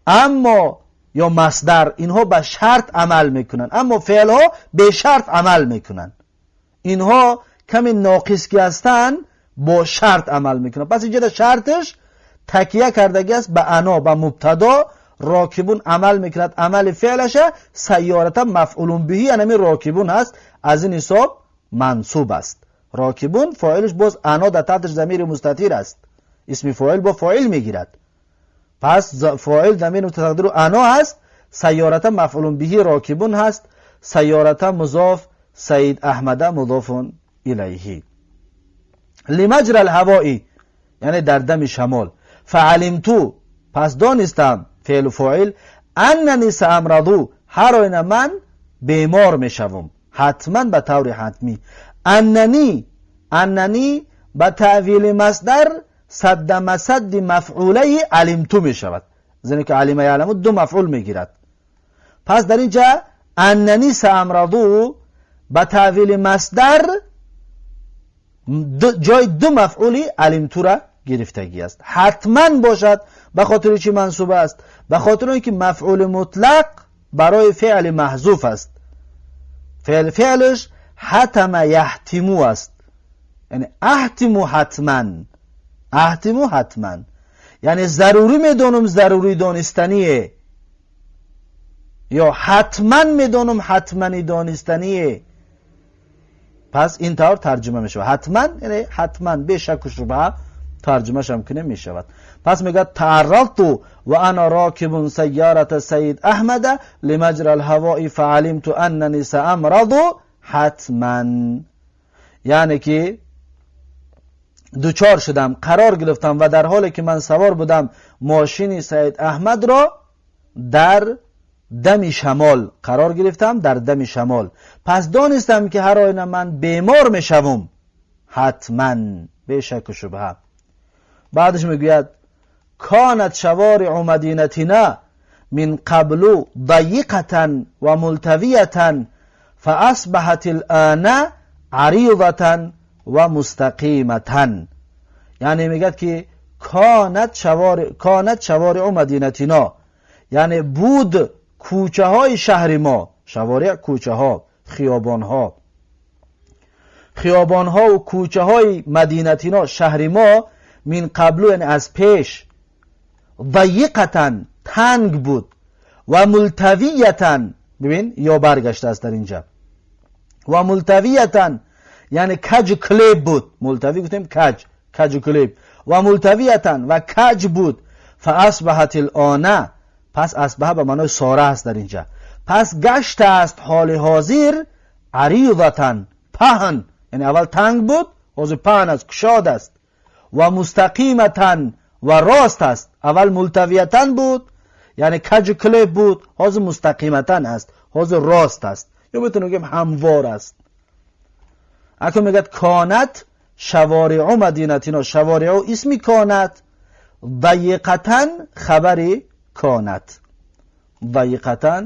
اما ё масдар, инҳо ба шарт амал мекунанд, аммо феълҳо бешарт амал мекунанд. Инҳо каме ноқис ки ҳастанд, бо шарт амал мекунанд. Пас инҷа шарташ такия кардагӣ аст ба ана, ба мубтадо. راکبون عمل میکند عمل فعلش، سیارة مفعول به یعنی راکبون هست، از این حساب منصوب است. راکبون فاعلش باز انا، در تحتش ضمیر مستتر است، اسم فاعل با فاعل میگیرد. پس فاعل ضمیر مستتر انا هست، سیارة مفعول به راکبون هست، سیارة مضاف، سید احمد مضاف الیه. لمجرى الهواء یعنی در دم شمال. فعلمت پس دانستم، فعل فاعل، اننی سامرض هر آینه من بیمار میشوم حتما، به طور حتمی. اننی، اننی به تأویل مصدر سد مسد مفعوله علمت میشود، زیرا که علم یعلم دو مفعول میگیرد. پس در اینجا اننی سامرض به تأویل مصدر جای دو مفعولی علمت را گرفتگی است. حتما باشد. به خاطر چی منصوب است؟ به خاطر اینکه مفعول مطلق برای فعل محذوف است. فعل، فعلش حتم یحتم است، یعنی احتم حتما، احتم حتما، یعنی ضروری میدونم، ضروری دانستنیه، یا حتما میدونم، حتما دانستنیه. پس این طور ترجمه میشه. حتما یعنی حتما، بی شک و شبهه ترجمه هم کنه میشود. پس میگه تعرضت وانا راکب سیارة سید احمد لمجرى الهواء فعلمت اننی سامرض حتما، یعنی که دچار شدم، قرار گرفتم و در حالی که من سوار بودم ماشین سید احمد را، در دم شمال قرار گرفتم، در دم شمال، پس دانستم که هر آینه من بیمار میشوم حتما، بی شک و شبهه. بعدش میگوید كانت شوارع مدینتنا من قبل ضيقة وملتوية فأصبحت الآن عريضة ومستقيمة. یعنی میگد که كانت شوارع، كانت شوارع مدینتنا یعنی بود کوچه های شهر ما. شوارع کوچه ها، خیابان ها، خیابان ها و کوچه های مدینتنا شهر ما، من قبل یعنی از پیش، ضیقة تنگ بود و ملتویة، ببین یا برگشته است در اینجا، و ملتویة یعنی کج کلیب بود. ملتوی گفتیم کج، کج کلیب. و ملتویة و کج بود. فاصبحت الان، پس اصبح به معنای صار است در اینجا، پس گشت است حال حاضر عریضة پهن، یعنی اول تنگ بود، حاضر پهن است، کشاد است، و مستقیمة و راست است. اول ملتویة بود، یعنی کج کلیب بود، حاضر مستقیمة است، حاضر راست است، یا میتونیم بگیم هموار است. اکنون میگد كانت شوارع مدینتنا، شوارع اسمی كانت، ضیقة خبری كانت، ضیقة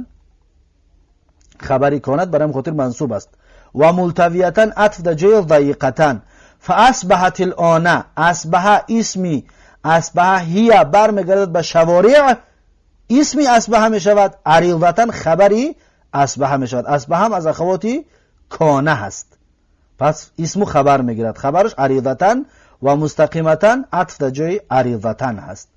خبری كانت، برای خاطر منصوب است، و ملتویة عطف در جای ضیقة. فاصبحت الان، اصبح اسمی اصبح هي برمیگردد به شوارع، اسمی اصبح می شود، عریضة خبری اصبح می شود. اصبح هم از اخواتی كان هست، پس اسمو خبر میگیرد، خبرش عریضة و مستقیمة عطف در جای عریضة هست.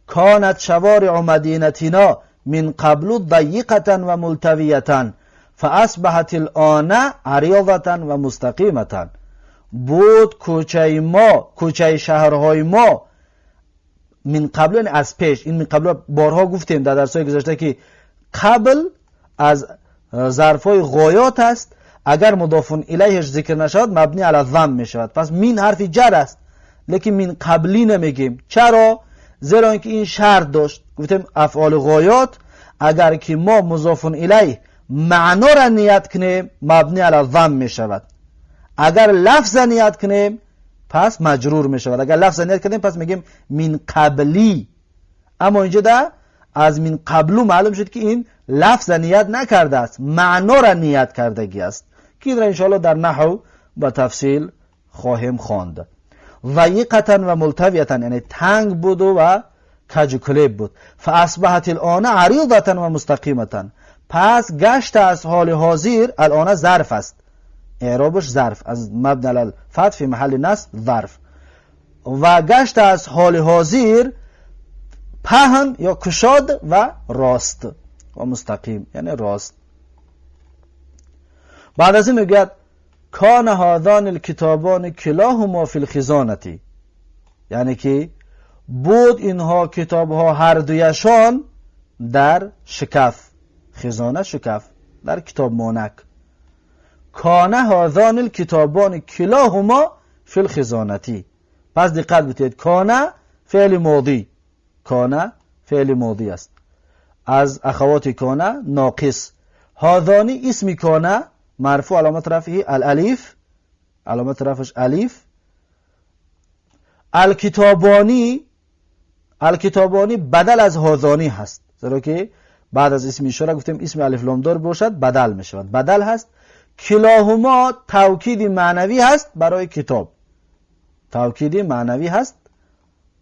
كانت شوارع مدینتنا من قبل ضیقة و ملتویة فاصبحت الان عریضة و مستقیمة. بود کوچه ما، کوچه شهرهای ما، من قبل یعنی از پیش. این من قبل بارها گفتیم در درس‌های گذشته که قبل از ظرفای غایات است، اگر مضاف الیهش ذکر نشود مبنی علی الضم می شود. پس من حرف جر است، لیکن من قبلی نمیگیم. چرا؟ زیرا اینکه این شرط داشت. گفتیم افعال غایات اگر که ما مضاف الیه معنا را نیت کنیم مبنی علی الضم می شود، اگر لفظ نیت کنیم پس مجرور می شود. اگر لفظ نیت کنیم پس میگیم من قبلی، اما اینجا ده از من قبل معلوم شد که این لفظ نیت نکرده است، معنا را نیت کردگی است که این را انشاءالله در نحو با تفصیل خواهیم خواند. ضیقة و ملتویة یعنی تنگ بود و کج کلیب بود. فاصبحت الان عریضة و مستقیمة، پس گشت از حال حاضر، الان ظرف است، اعرابش ظرف از مبنی علی الفتح فی محل نصب ظرف، و گشت از حال حاضر پهن یا کشاد و راست و مستقیم، یعنی راست. بعد از این میگوید کان هذان الکتابان کلاهما فی الخزانة، یعنی که بود اینها کتاب ها هر دویشان در شکف، خزانه شکف، در کتاب مانک. کان هذان الکتابان کلاهما فی الخزانة. پس دقت بتید، کان فعل ماضی، کان فعل ماضی است، از اخوات کان ناقص. هذانی اسم کان مرفوع، علامت رفعه الالف، علامت رفعش الف. الکتابانی، الکتابانی بدل از هذانی هست، زیرا که بعد از اسم اشاره گفتیم اسم الف لام دار باشد بدل می شود، بدل هست. کلاهما توکید معنوی هست برای کتاب، توکید معنوی هست،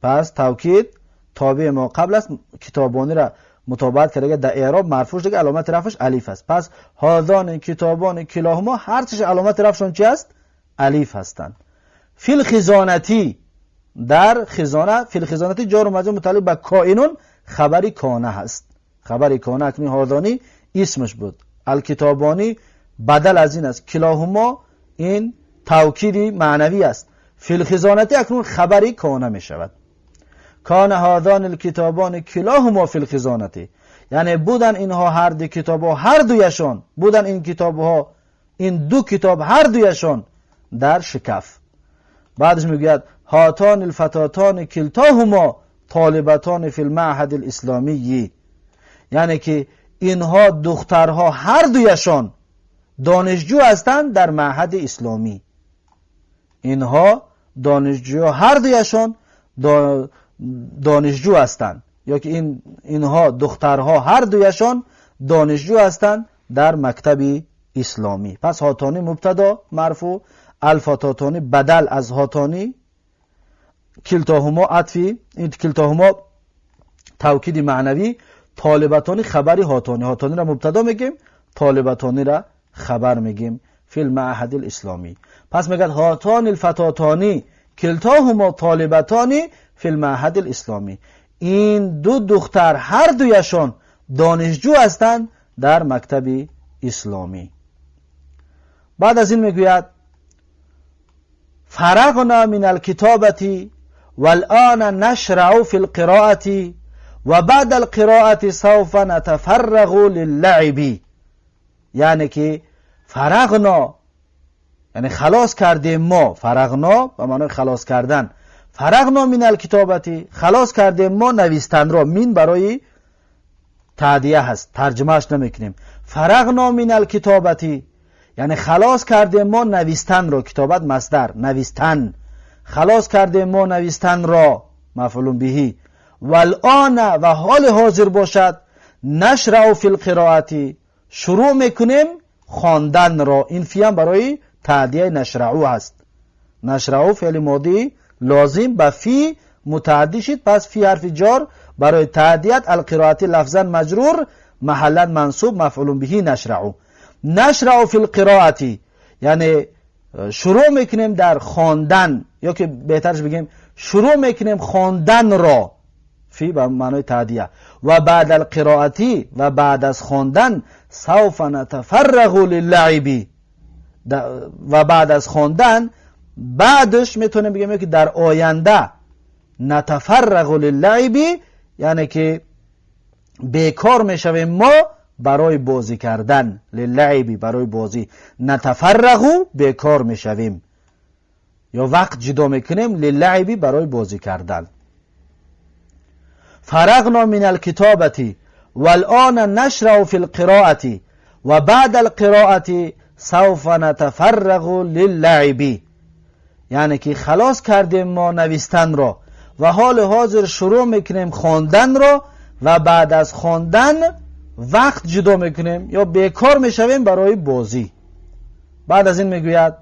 پس توکید تابع ما قبل است، کتابانی را مطابقت کرده در اعراب مرفوع شده، علامت رفعش الف است. پس هذان کتابان کلاهما هر چیز علامت رفعشون چی است؟ الف هستند. فی الخزانتی، در خزانه، فی الخزانتی جار و مجرور متعلق به کائنون خبری کانه هست، خبری کانه اکنون هذانی اسمش بود، الکتابانی بدل از این است، کلاهما این توکید معنوی است. فی الخزانتی اکنون خبری کانه می شود. کان هذان الکتابان کلاهما فی الخزانتی، یعنی بودن اینها هر دو کتاب ها، هر دویشان بودن این کتاب ها، این دو کتاب هر دویشان در شکف. بعدش میگوید هاتان الفتاتان کلتاهما طالبتان فی المعهد الاسلامی، یعنی که اینها دخترها هر دویشان دانشجو هستند در معهد اسلامی. اینها دانشجو هر دویشان دانشجو هستند، یا که اینها دخترها هر دویشان دانشجو هستند در مکتب اسلامی. پس هاتانی مبتدا مرفوع، الفتاتانی بدل از هاتانی، کلتاهما عطفی، این کلتاهما توکید معنوی، طالبتانی خبری هاتانی، هاتانی را مبتدا میگیم، طالبتانی را خبر میگیم، فی المعهد الاسلامی. پس میگه هاتان الفتاتانی کلتاهما طالبتانی فی المعهد الاسلامی، این دو دختر هر دویشان دانشجو هستند در مکتب اسلامی. بعد از این میگوید فرغنا من الکتابة والآن نشرع فی القراءة و بعد القراءة سوف نتفرغ للعب، یعنی که فرغنا یعنی خلاص کردیم ما، فرغنا به معنای خلاص کردن، فرغنا من الکتابة خلاص کردیم ما نویستن را، من برای تعدیه هست ترجمهش نمیکنیم. فرغنا من الکتابة یعنی خلاص کردیم ما نویستن را، کتابت مصدر نویستن، خلاص کردیم ما نویستن را مفعول بهی. والآن و حال حاضر باشد، نشرع فی القراءة شروع میکنیم خواندن را، این فی هم برای تعدیه نشرعو هست، نشرعو فعل ماضی لازم به فی متعدی شد، پس فی حرف جار برای تعدیت، القراءة لفظا مجرور محلا منصوب مفعول به نشرعو. نشرع فی القراءة یعنی شروع میکنیم در خواندن، یا که بهترش بگیم شروع میکنیم خواندن را، فی به معنای تعدیه، و بعد القراءة و بعد از خواندن سوف نتفرغ للعب، و بعد از خواندن بعدش میتونیم بگیم که در آینده نتفرغ للعب یعنی که بیکار میشویم ما برای بازی کردن، للعب برای بازی، نتفرغ بیکار میشویم یا وقت جدا میکنیم، للعب برای بازی کردن. فرغنا من الکتابة والآن نشرع فی القراءة و بعد القراءة سوف نتفرغ للعب، یعنی که خلاص کردیم ما نویستن را و حال حاضر شروع میکنیم خواندن را و بعد از خواندن وقت جدا میکنیم یا بیکار میشویم برای بازی. بعد از این میگوید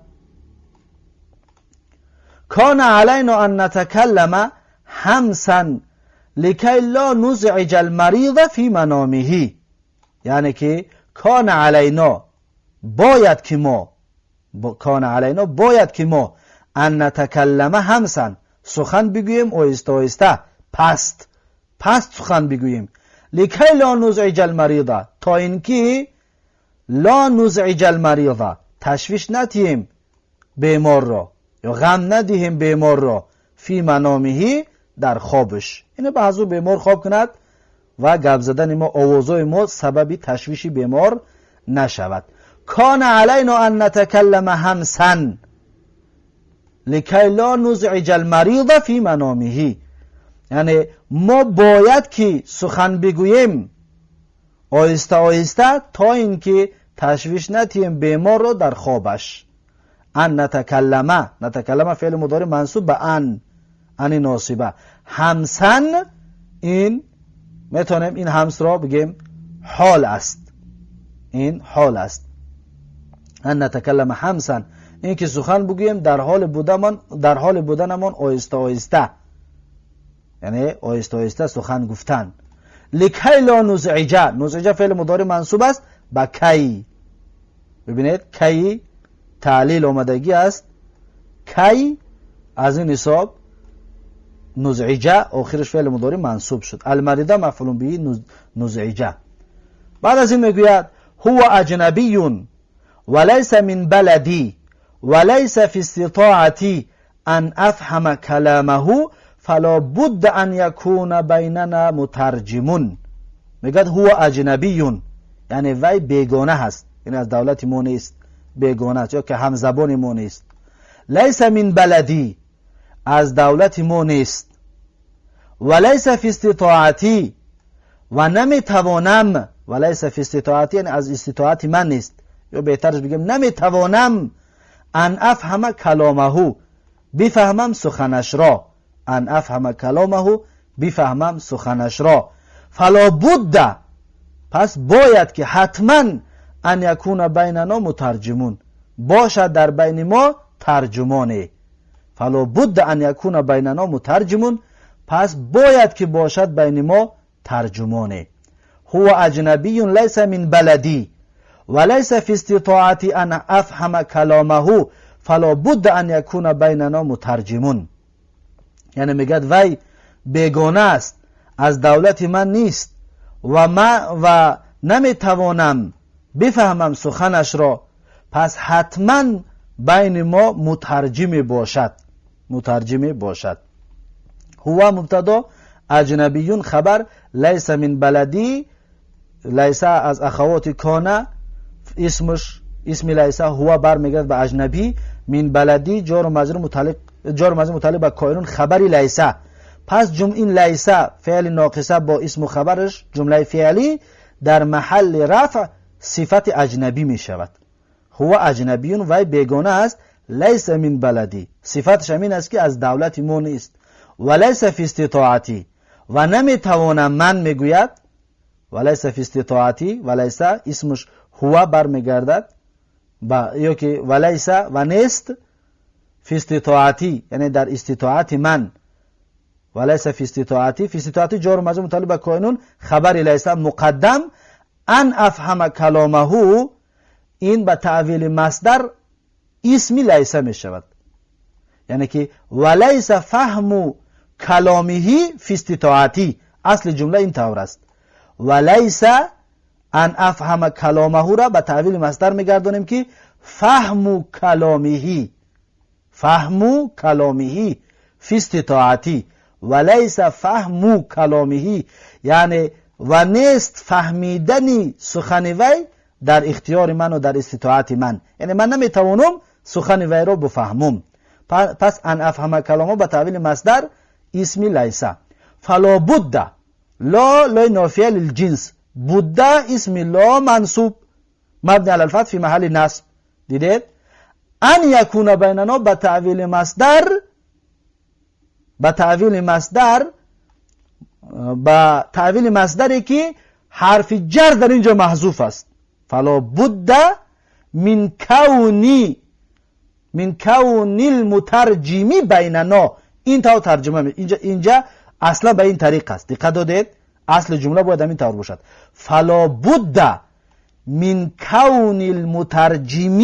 کان علینا ان نتکلم همسا لكي لا نزعج المريض في منامه، یعنی که کان علینا باید که ما، کان علینا باید که ما ان نتکلم همسن سخن بگوییم آهسته آهسته، پست پست سخن بگوییم، لکی لا نزعج المریض تا اینکه لا نزعج المریض تشویش ندهیم بیمار را یا غم ندهیم بیمار را، فی منامه در خوابش. اینه به حضور بیمار خواب کند و گپ زدن ما، آوازهای ما سبب تشویش بیمار نشود. کان علینا ان نتکلم همسا لکی لا نزعج المریض فی منامه، یعنی ما باید که سخن بگوییم آهسته آهسته تا اینکه تشویش ندهیم بیمار را در خوابش. ان نتکلم، نتکلم فعل مضارع منصوب به ان، ان ناصبه. همسن این میتونیم این همس را بگیم حال است، این حال است. ان نتکلم همسن این که سخن بگوییم در حال بودمان، در حال بودنمان آهسته آهسته، یعنی آهسته آهسته سخن گفتن. لکی لا نزعجه، نزعجه فعل مضارع منصوب است به کی. ببینید کی تعلیل آمدگی است، کی از این حساب نزعجه آخرش فعل مضارع منصوب شد. المریضه مفعول به نزعجه. بعد از این میگوید هو اجنبی وليس من بلدی وليس في استطاعتي ان افهم كلامه فلا بد ان يكون بیننا مترجم. میگد هو اجنبی یعنی وی بیگانه هست، یعنی از دولت ما نیست، بیگانه است یا که همزبان ما نیست. لیس من بلدی از دولت ما نیست. ولیس فی استطاعتی و نمیتوانم، ولیس فی استطاعتی یعنی از استطاعت من نیست، یا بهترش بگم نمیتوانم ان افهم کلامه بفهمم سخنش را، ان افهم کلامه بفهمم سخنش را. فلا بد پس باید که حتما ان یکون بیننا مترجمون باشد در بین ما ترجمانه. فلا بد ان یکون بیننا مترجمون پس باید که باشد بین ما ترجمانه. هو اجنبی لیس من بلدی وليس في استطاعتي ان افهم کلامه فلا بد ان یکون بیننا مترجمون. یعنی میگد وی بیگانه است، از دولت من نیست و من و نمیتوانم بفهمم سخنش را، پس حتما بین ما مترجم باشد، مترجم باشد. هو مبتدا، اجنبیون خبر، لیس من بلدی، لیس از اخوات کانه، اسمش اسم لیس هو برمیگرد به اجنبی، من بلدی جار و مجرور متعلق، جار و مجرور متعلق به کائنون خبری لیس. پس این لیس فعل ناقصه با اسم و خبرش جمله فعلی در محل رفع صفت اجنبی می شود. هو اجنبیون وی بیگانه است، لیس من بلدی صفتش همین است که از دولت ما نیست. و لیس فی استطاعتی و نمیتوانم من میگوید، و لیس فی استطاعتی، و لیس اسمش هو برمیگردد با یا که و لیس و نیست، فی استطاعتی یعنی در استطاعت من، و لیس فی استطاعتی، فی استطاعتی جار و مجرور متعلق به کائنون خبر لیس مقدم، ان افهم کلامه این به تأویل مصدر اسم لیس می شود، یعنی که و لیس فهم کلامه فی استطاعتی، اصل جمله این طور است. و لیس ان افهم کلامه را به تأویل مصدر میگردانیم که فهم کلامه، فهم کلامه فی استطاعتی و لیس فهم کلامه یعنی و نیست فهمیدن سخن وی در اختیار من و در استطاعت من، یعنی من نمیتوانم سخن وی را بفهمم. پس ان افهم کلامه به تأویل مصدر اسم لیس. فلا بد لا لا نافیه للجنس، بد اسم لا منصوب مبنی علی الفتح فی محل نصب. دیدید ان یکون بیننا به تأویل مصدر، به تأویل مصدر، به تأویل مصدری که حرف جر در اینجا محذوف است. فلا بد من کونی، من کون المترجمی بیننا، این تا ترجمه می اینجا Аслан ба ин тариқ аст. Диққат додед, асли ҷумла бояд ҳамин тавр бошад: فلا بد من كون المترجم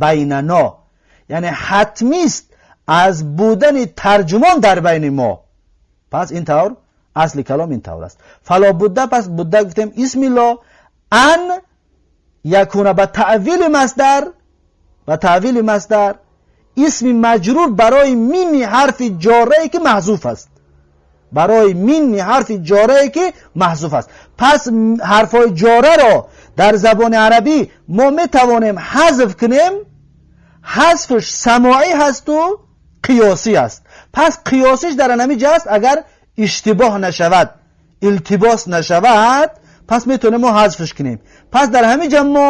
بيننا, яъне ҳатмист аз будани тарҷумон дар байни мо. Пас ин тавр асли калом ин тавр аст: فلا بد. Пас بد гуфтем, исми لا, أن يكون ба таъвили مصدر, ба таъвили مصدر, исми маҷрур барои من и ҳарфи ҷорае ки маҳзуф аст, барои من и ҳарфи ҷорае ки маҳзуф аст. Пас ҳарфҳои ҷораро дар забони арабӣ мо метавонем ҳазф кунем. Ҳазфш самоӣ ҳасту қиёсӣ аст. Пас қиёсиш дар анами ҷа аст. Агар иштибоҳ нашавад, илтибос нашавад, пас метавонем мо ҳазфш кунем. Пас дар ҳамин ҷа мо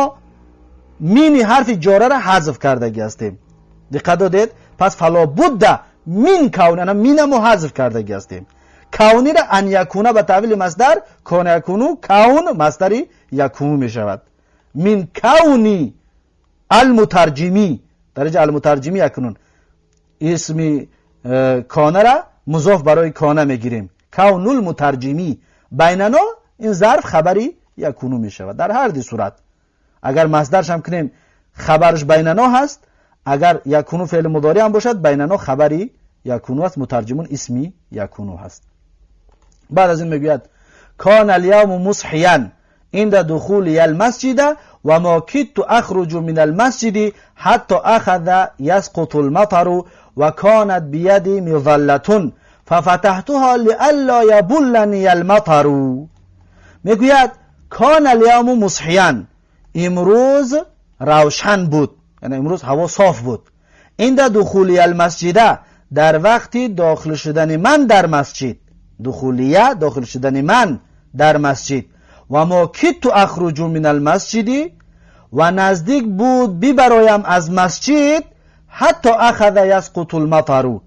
من и ҳарфи ҷораро ҳазф кардагӣ ҳастем. Диққат додед? Пас فلا بد من كون, ана من а мо ҳазф кардагӣ ҳастем. كون ира أن يكون ба таъвили مصدر, كان يكون, كون مصدر и يكون мешавад. من كون المترجم, дараҷа المترجم. Акнун исми كان ра مضاف барои كان мегирем. كون المترجم بيننا, ин зарф хабари يكون мешавад. Дар ҳар ди сурат, агар مصدر шам кунем, хабарш بيننا ҳаст. Агар يكون феъли مضارع ҳам бошад, بيننا хабари يكون аст, مترجم исми يكون ҳаст. Баъд аз ин мегӯяд: كان اليوم مصحيا عند دخولي المسجد وما كدت أخرج من المسجد حتى أخذ يسقط المطر وكانت بيدي مظلة ففتحتها لئلا يبلني المطر. Мегӯяд: كان اليوم مصحيا, имрӯз равшан буд, яъне имрӯз ҳаво соф буд. عند دخولي المسجد, дар вақти дохил шудани ман дар масҷид, دخولي, дохил шудани ман дар масҷид, وما كدت أخرج من المسجد, ва наздик буд бибароям аз масҷид, حتى أخذ يسقط المطر,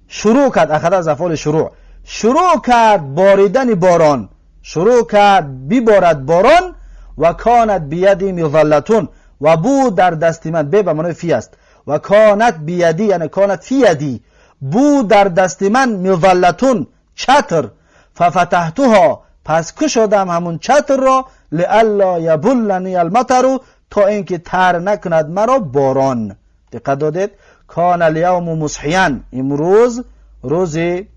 шурӯъ кард, أخذ аз афъоли شروع, шурӯъ кард боридани борон, шурӯъ кард биборад борон. وكانت بيدي مظلة, ва буд дар дасти ман, ب ба маънои في аст, وكانت بيدي, яъне كانت في يدي, буд дар дасти ман, مظلة, чатр, ففتحتها, пас кушодам ҳамун чатрро, لئلا يبلني المطر, то ин ки тар накунад маро борон. Диққат додед? كان اليوم مصحيا, имрӯз рӯзи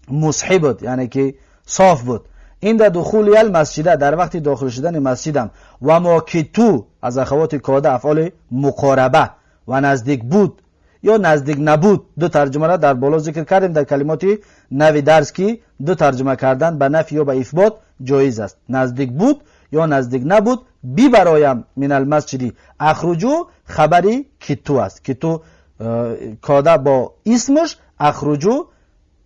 مصحي буд, яъне ки соф буд. عند دخولي المسجد, дар вақти дохил шудани масҷидам, وما كدت, аз ахавоти كاد, афъоли مقاربة, ва наздик буд ё наздик набуд. Ду тарҷумаро дар боло зикр кардем дар калимоти нави дарс, ки ду тарҷума кардан ба нафй ё ба исбот ҷоиз аст. Наздик буд ё наздик набуд бибароям, من المسجد, أخرج хабари كدت аст. كدت كاد бо исмш, أخرج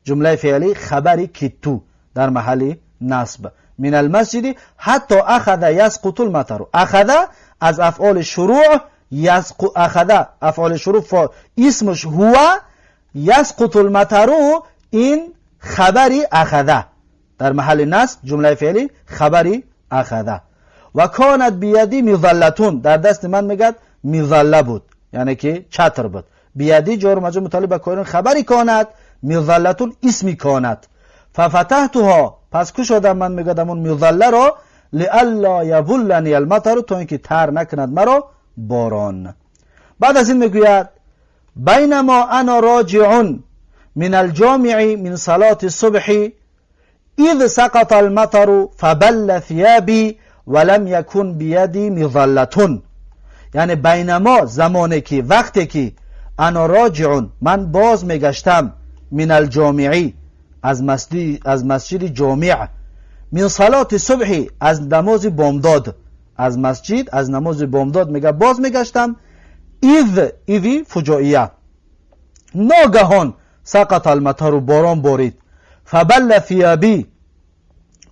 ҷумлаи феълӣ хабари كدت дар маҳалли насб. من المسجد حتى أخذ يسقط المطر. أخذ аз афъоли شروع, أخذ афъоли شروع, исмш هو, يسقط المطر ин хабари أخذ дар маҳалли насб, ҷумлаи феълӣ хабари أخذ. وكانت بيدي مظلة, дар дасти ман, мегӯяд, مظلة буд, яъне ки чатр буд. بيدي جار و مجرور متعلق به كائن, хабари كانت, مظلة исми كانت. ففتحتها, пас кушодам ман, мегӯяд, ҳамун مظلة ро, لئلا يبلني المطر, то ин ки тар накунад маро борон. Баъд аз ин мегӯяд: بينما أنا راجع من الجامع من صلاة الصبح إذ سقط المطر فبل ثيابي ولم يكن بيدي مظلة. Яъне بينما, замоне ки, вақте ки, أنا راجع, ман боз мегаштам, من الجامع, аз масҷиди ҷомеъ, من صلاة الصبح, аз намози бомдод, аз масҷид, аз намози бомдод, мега, боз мегаштам, إذ, إذ и فجائية, ногаҳон, سقط المطر, борон борид, فبل ثيابي,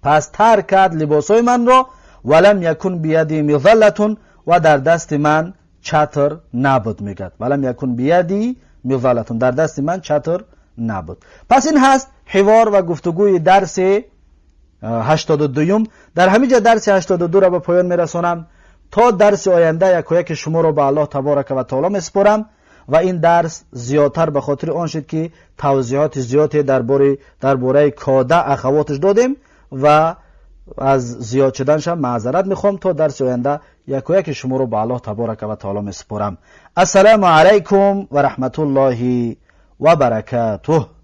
пас тар кард либосҳои манро, ولم يكن بيدي مظلة, ва дар дасти ман чатр набуд. Мегӯяд: ولم يكن بيدي مظلة, дар дасти ман чатр набуд. Пас ин ҳаст ҳивор ва гуфтугӯи дарси 82-юм. Дар ҳамин ҷа дарси 82-ро ба поён мерасонам. То дарси оянда якояки шуморо ба Аллоҳ تبارك وتعالى месупорам. Ва ин дарс зиёдтар ба хотири он шуд, ки тавзеҳоти зиёде дар бораи кода ахавоташ додем ва аз зиёд шуданашам маъзарат мехоҳам. То дарси оянда якояки шуморо ба Аллоҳ таборака ва таоло месупорам. Ассалому алайкум ва раҳматуллоҳи ва баракатуҳ.